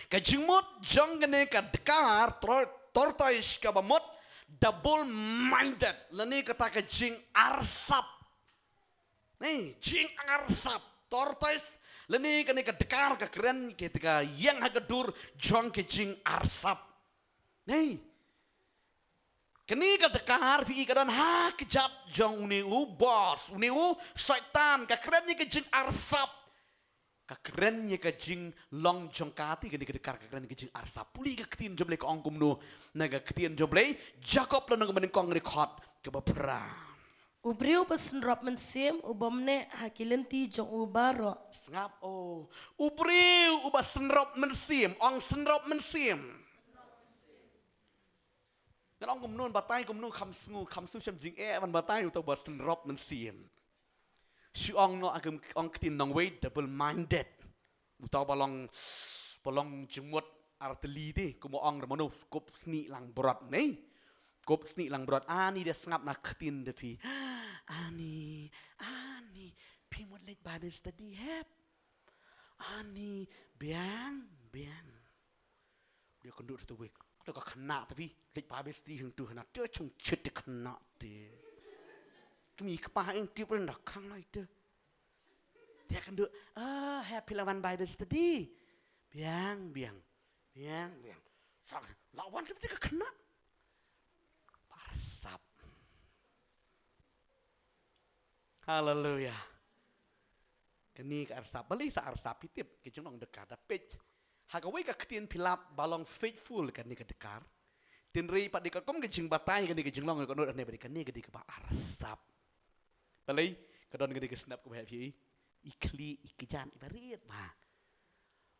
Ka jingmut jong kane ka dkar, tor-, tortoise kaba mut, double minded, lane kata ka jingarsap. Ei, jingarsap. Tortoise, lane kane ka dkar ka kren, ka, ka ïeng ha ka dur jong ka jingarsap. Ei. Kane ka dkar phi i ka don ha kjat jong une u boss, une u Soitan, ka kren ïa ka jingarsap. Ka kren ïa ka jinglong jong ka, te kane ka dkar ka kren ïa ka jingarsap. Pule ka ktien jong U Blei ka ong kumno, na ka ktien jong U Blei, Jakob lynnong kaba nyngkong dkhot kaba phra. U briew uba synrop mynsiem, u bym neh ha ki lynti jong u baroh. Sngap, oh. U briew uba synrop mynsiem, ong synrop mynsiem. Ngan ong kumno, batai kumno, kham sngew, kham sngew shem jingeh ban batai uta uba synrop mynsiem. Shu ong noh, ong ktien nongwei, double minded. Uta uba long, ba long jingmut artylli te, kumba ong ruh mano, kup snieh langbrot ne. Kup snieh langbrot. Ani, da sngap na ktien da phi. Ani, ani, phi mut leit Bible study hep? Ani, biang, biang. Dei kynduh tu wei. Kata ka khynnah te phi, leit Bible study hangtu hana, te chong chet te khynnah te. Kmie kpa ïng tip ren da khang lai te. Te kynduh, ah, hep phi la wan Bible study. Biang, biang. Biang, biang. Sa la wan te ka khynnah. Arsap. Haleluya. Kane ka arsap, balei sa arsap, phi tip, ka jinglong dkar da peit. Ha kawei ka ktien phi lap ba long faithful kane ka dkar. Tynrai pat dei katkum ka jingbatai kane ka jinglong ka nud ne ba dei kane ka dei kaba arsap. Balei, ka don kane ka snap kaba hep hi. I khlieh, i kjat, i barit ba.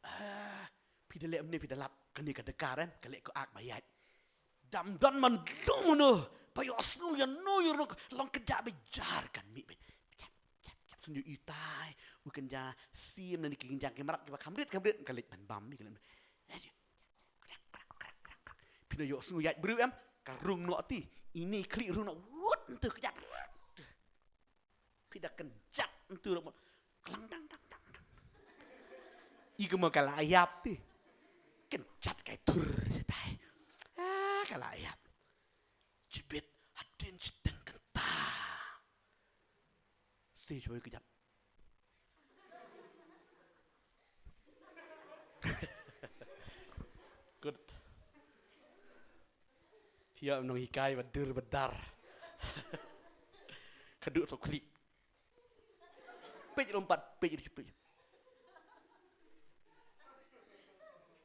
Ah, phi da leh mynne, phi da lap kane ka dkar, em, ka leh ka ak ba ïaid. Dam don man dum no, ba ïohsngew ïa no ïa no, long kjat ba jar kan mih ba. Jap, jap, jap, sngew itai, u kynja siem na ni ki kynja ki mrad kiba kham rit, kham rit, ka leit ban bam, ka leit ban. Phi na ïohsngew ïaid briew, em, ka rung noh ti, ine khlieh rung noh, wut, ntu kjat. Phi da kynjat ntu ruh mo. Klang dang dang dang dang. I kumno ka la ïap ti. Kynjat kai tur tai. Ah, ka la ïap. Jibit hadien jiteng kynta. Si joi kjat. Good. Pia nong hikai ba dur ba dar. Ka duh so klik. Peit lompat, peit, peit.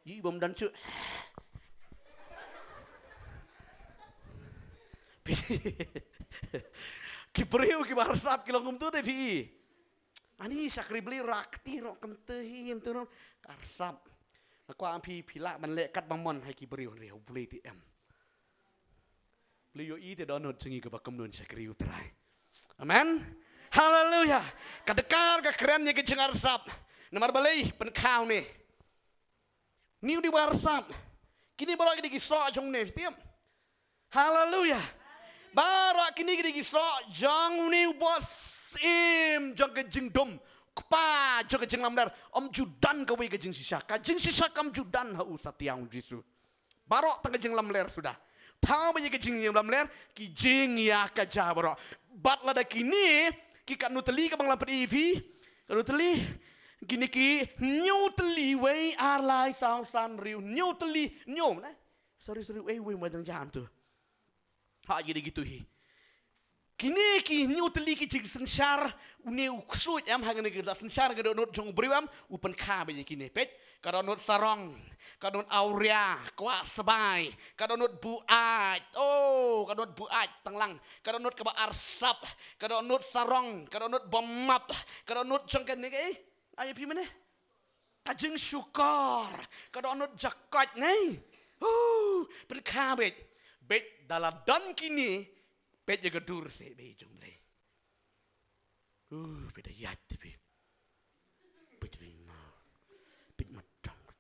Yi bom dan chu. Ki briew kiba arsap ki long kumtu te phi. Ani shakri Blei rakti rok kumtu hi kumtu rok arsap. Nga kwah phi phi lah ban leh kat ba mon ha ki briew hynrei ha U Blei te em. Blei ïohi te dohnud jong ngi kaba kumno shakri U Trai. Amen. Haleluya. Ka dkar ka kren ïa ka jingarsap. Namar balei, pynkha une. Une u dei ba arsap. Kine baroh ki dei ki soh jong une, phi tip. Haleluya. Baroh kine ki dei ki soh jong une u boss im jong ka jingdum. Kpa jong ka jinglamler. Ym ju don kawei ka jingshisha. Ka jingshisha kam ju don ha u Satia U Jisu. Baroh tang ka jinglamler suda. Tang ba ïa ka jinglamler ki jingïakajia baroh. Bad lada kine ki katno tylli kaba nga la pyni ïa phi. Katno tylli? Kine ki hynñiew tylli, wei, ar, lai, saw, san, hynriew, hynñiew tylli, hynñiew, ne? Sorry, sorry, wei, wei, ma jong jan tu. Ha, ïa dei kitu hi. Kine ki hynñiew tylli ki jingsynshar, une u ksuid em, ha kane ka synshar ka dohnud jong u briew em, u pynkha beit ïa kine, peit, ka dohnud sarong, ka dohnud awria, kwah sbai, ka dohnud buaid, oh, ka dohnud buaid, tang lang, ka dohnud kaba arsap, ka dohnud sarong, ka dohnud bym map, ka dohnud jong kane ka, eh, ai phi mane? Ka jingshukor, ka dohnud jakoit, ne? Oh, pynkha beit, beit da la don kine, peit ïa ka dur se beit jong Blei. Uh, peit da ïaid te peit. Peit beit ma. Peit ma dang.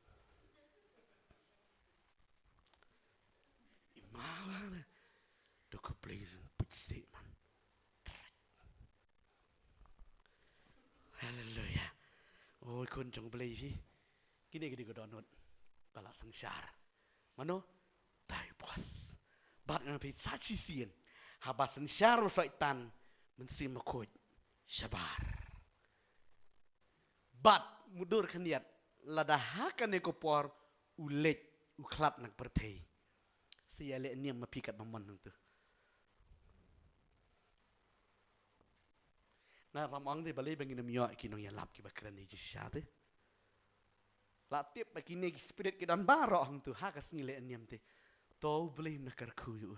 I ma wa ne. Da ka Blei jong peit se man. Haleluya. Oi khun jong Blei hi. Kine ki dei ka dohnud ba la synshar. Mano? Dei u boss. Bad ngan phi sa shisien. Haba synshar u Soitan mynsiem bakhuid. Shabar. Bad mutdur khyndiat, lada ha kane ka por u leit u khlad na ka pyrthei, sa ïaleh niam ma phi katba mon hangto. Nga ram ong te balei ba ngin ym ïoh ki nongïalap kiba kren ïa Jisu te. La tip ba kine ki spirit ki don baroh hangto ha ka sngi leh niam te. To U Blei un kyrkhu ïa u.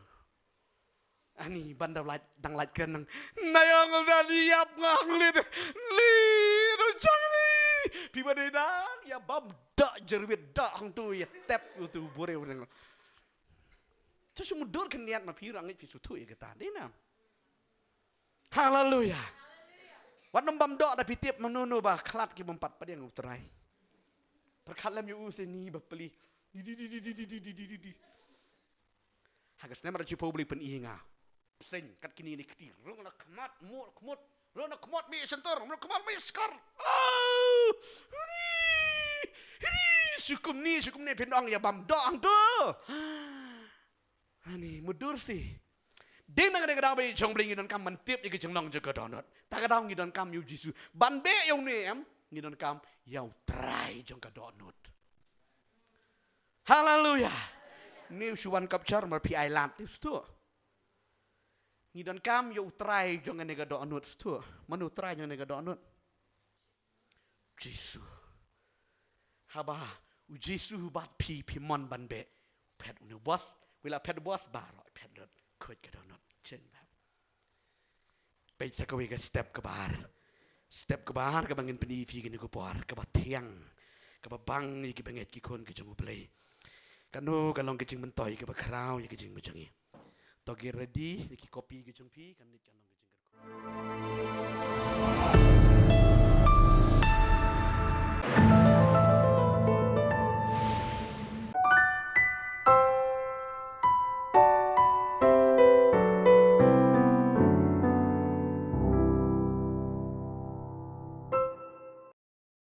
Ani ban da lait, dang lait kren nang. Na ïong da ni ïap nga hang leit. Leit u chang ni. Phi ba dei dang ïa bam da jerwit da hangto ïa tep u tu bure u nang. Sa shu mutdur khyndiat ma phi ruh ngeit phi shu thuh ïa kata. Dei na. Haleluya. Wat nym bam doh da phi tip mano mano ba khlad ki bym pat pdiang U Trai. Pyrkhat lem ïa u seni ba pli. Di, di, di, di. Ha ka snem ar hajar arphew Blei pyni nga. Pseng kat kine ne kti. Rung na khmat, mur khmut. Rung na khmat mi sentor, rung na khmat mi skar. Oh! Ri! Ri! Shukum ni, shukum ni phin ong ïa bam doh hangto. Ani mutdur si. Dei na ka dei ka daw ba jong Blei ngi donkam ban tip ïa ka jinglong jong ka dohnud. Ta ka daw ngi donkam ïa u Jisu. Ban beh ïa une em, ngi donkam ïa U Trai jong ka dohnud. Haleluya. Ni u shu wan kapchar mar phi ai lad te shuh. Ngi donkam ïa U Trai jong kane ka dohnud shuh. Mano U Trai jong kane ka dohnud? Jisu. Haba u Jisu bad phi, phi mon ban beh. Phet une u bos, wi la phet u bos baroh, phet lut. Khuid ka dohnud. Chen ba. Peit sa kawei ka step kaba ar. Step kaba ar kaba ngin pyni ïa phi kane ka por, kaba thiang, kaba bang ïa kiba ngeit ki khun ki jong U Blei. Kano ka long ka jingmyntoi kaba khraw ïa ka jingma jong ngi. To ki ready ïa ki copy ki jong phi, kan leit kan long ka jingkyrkhu.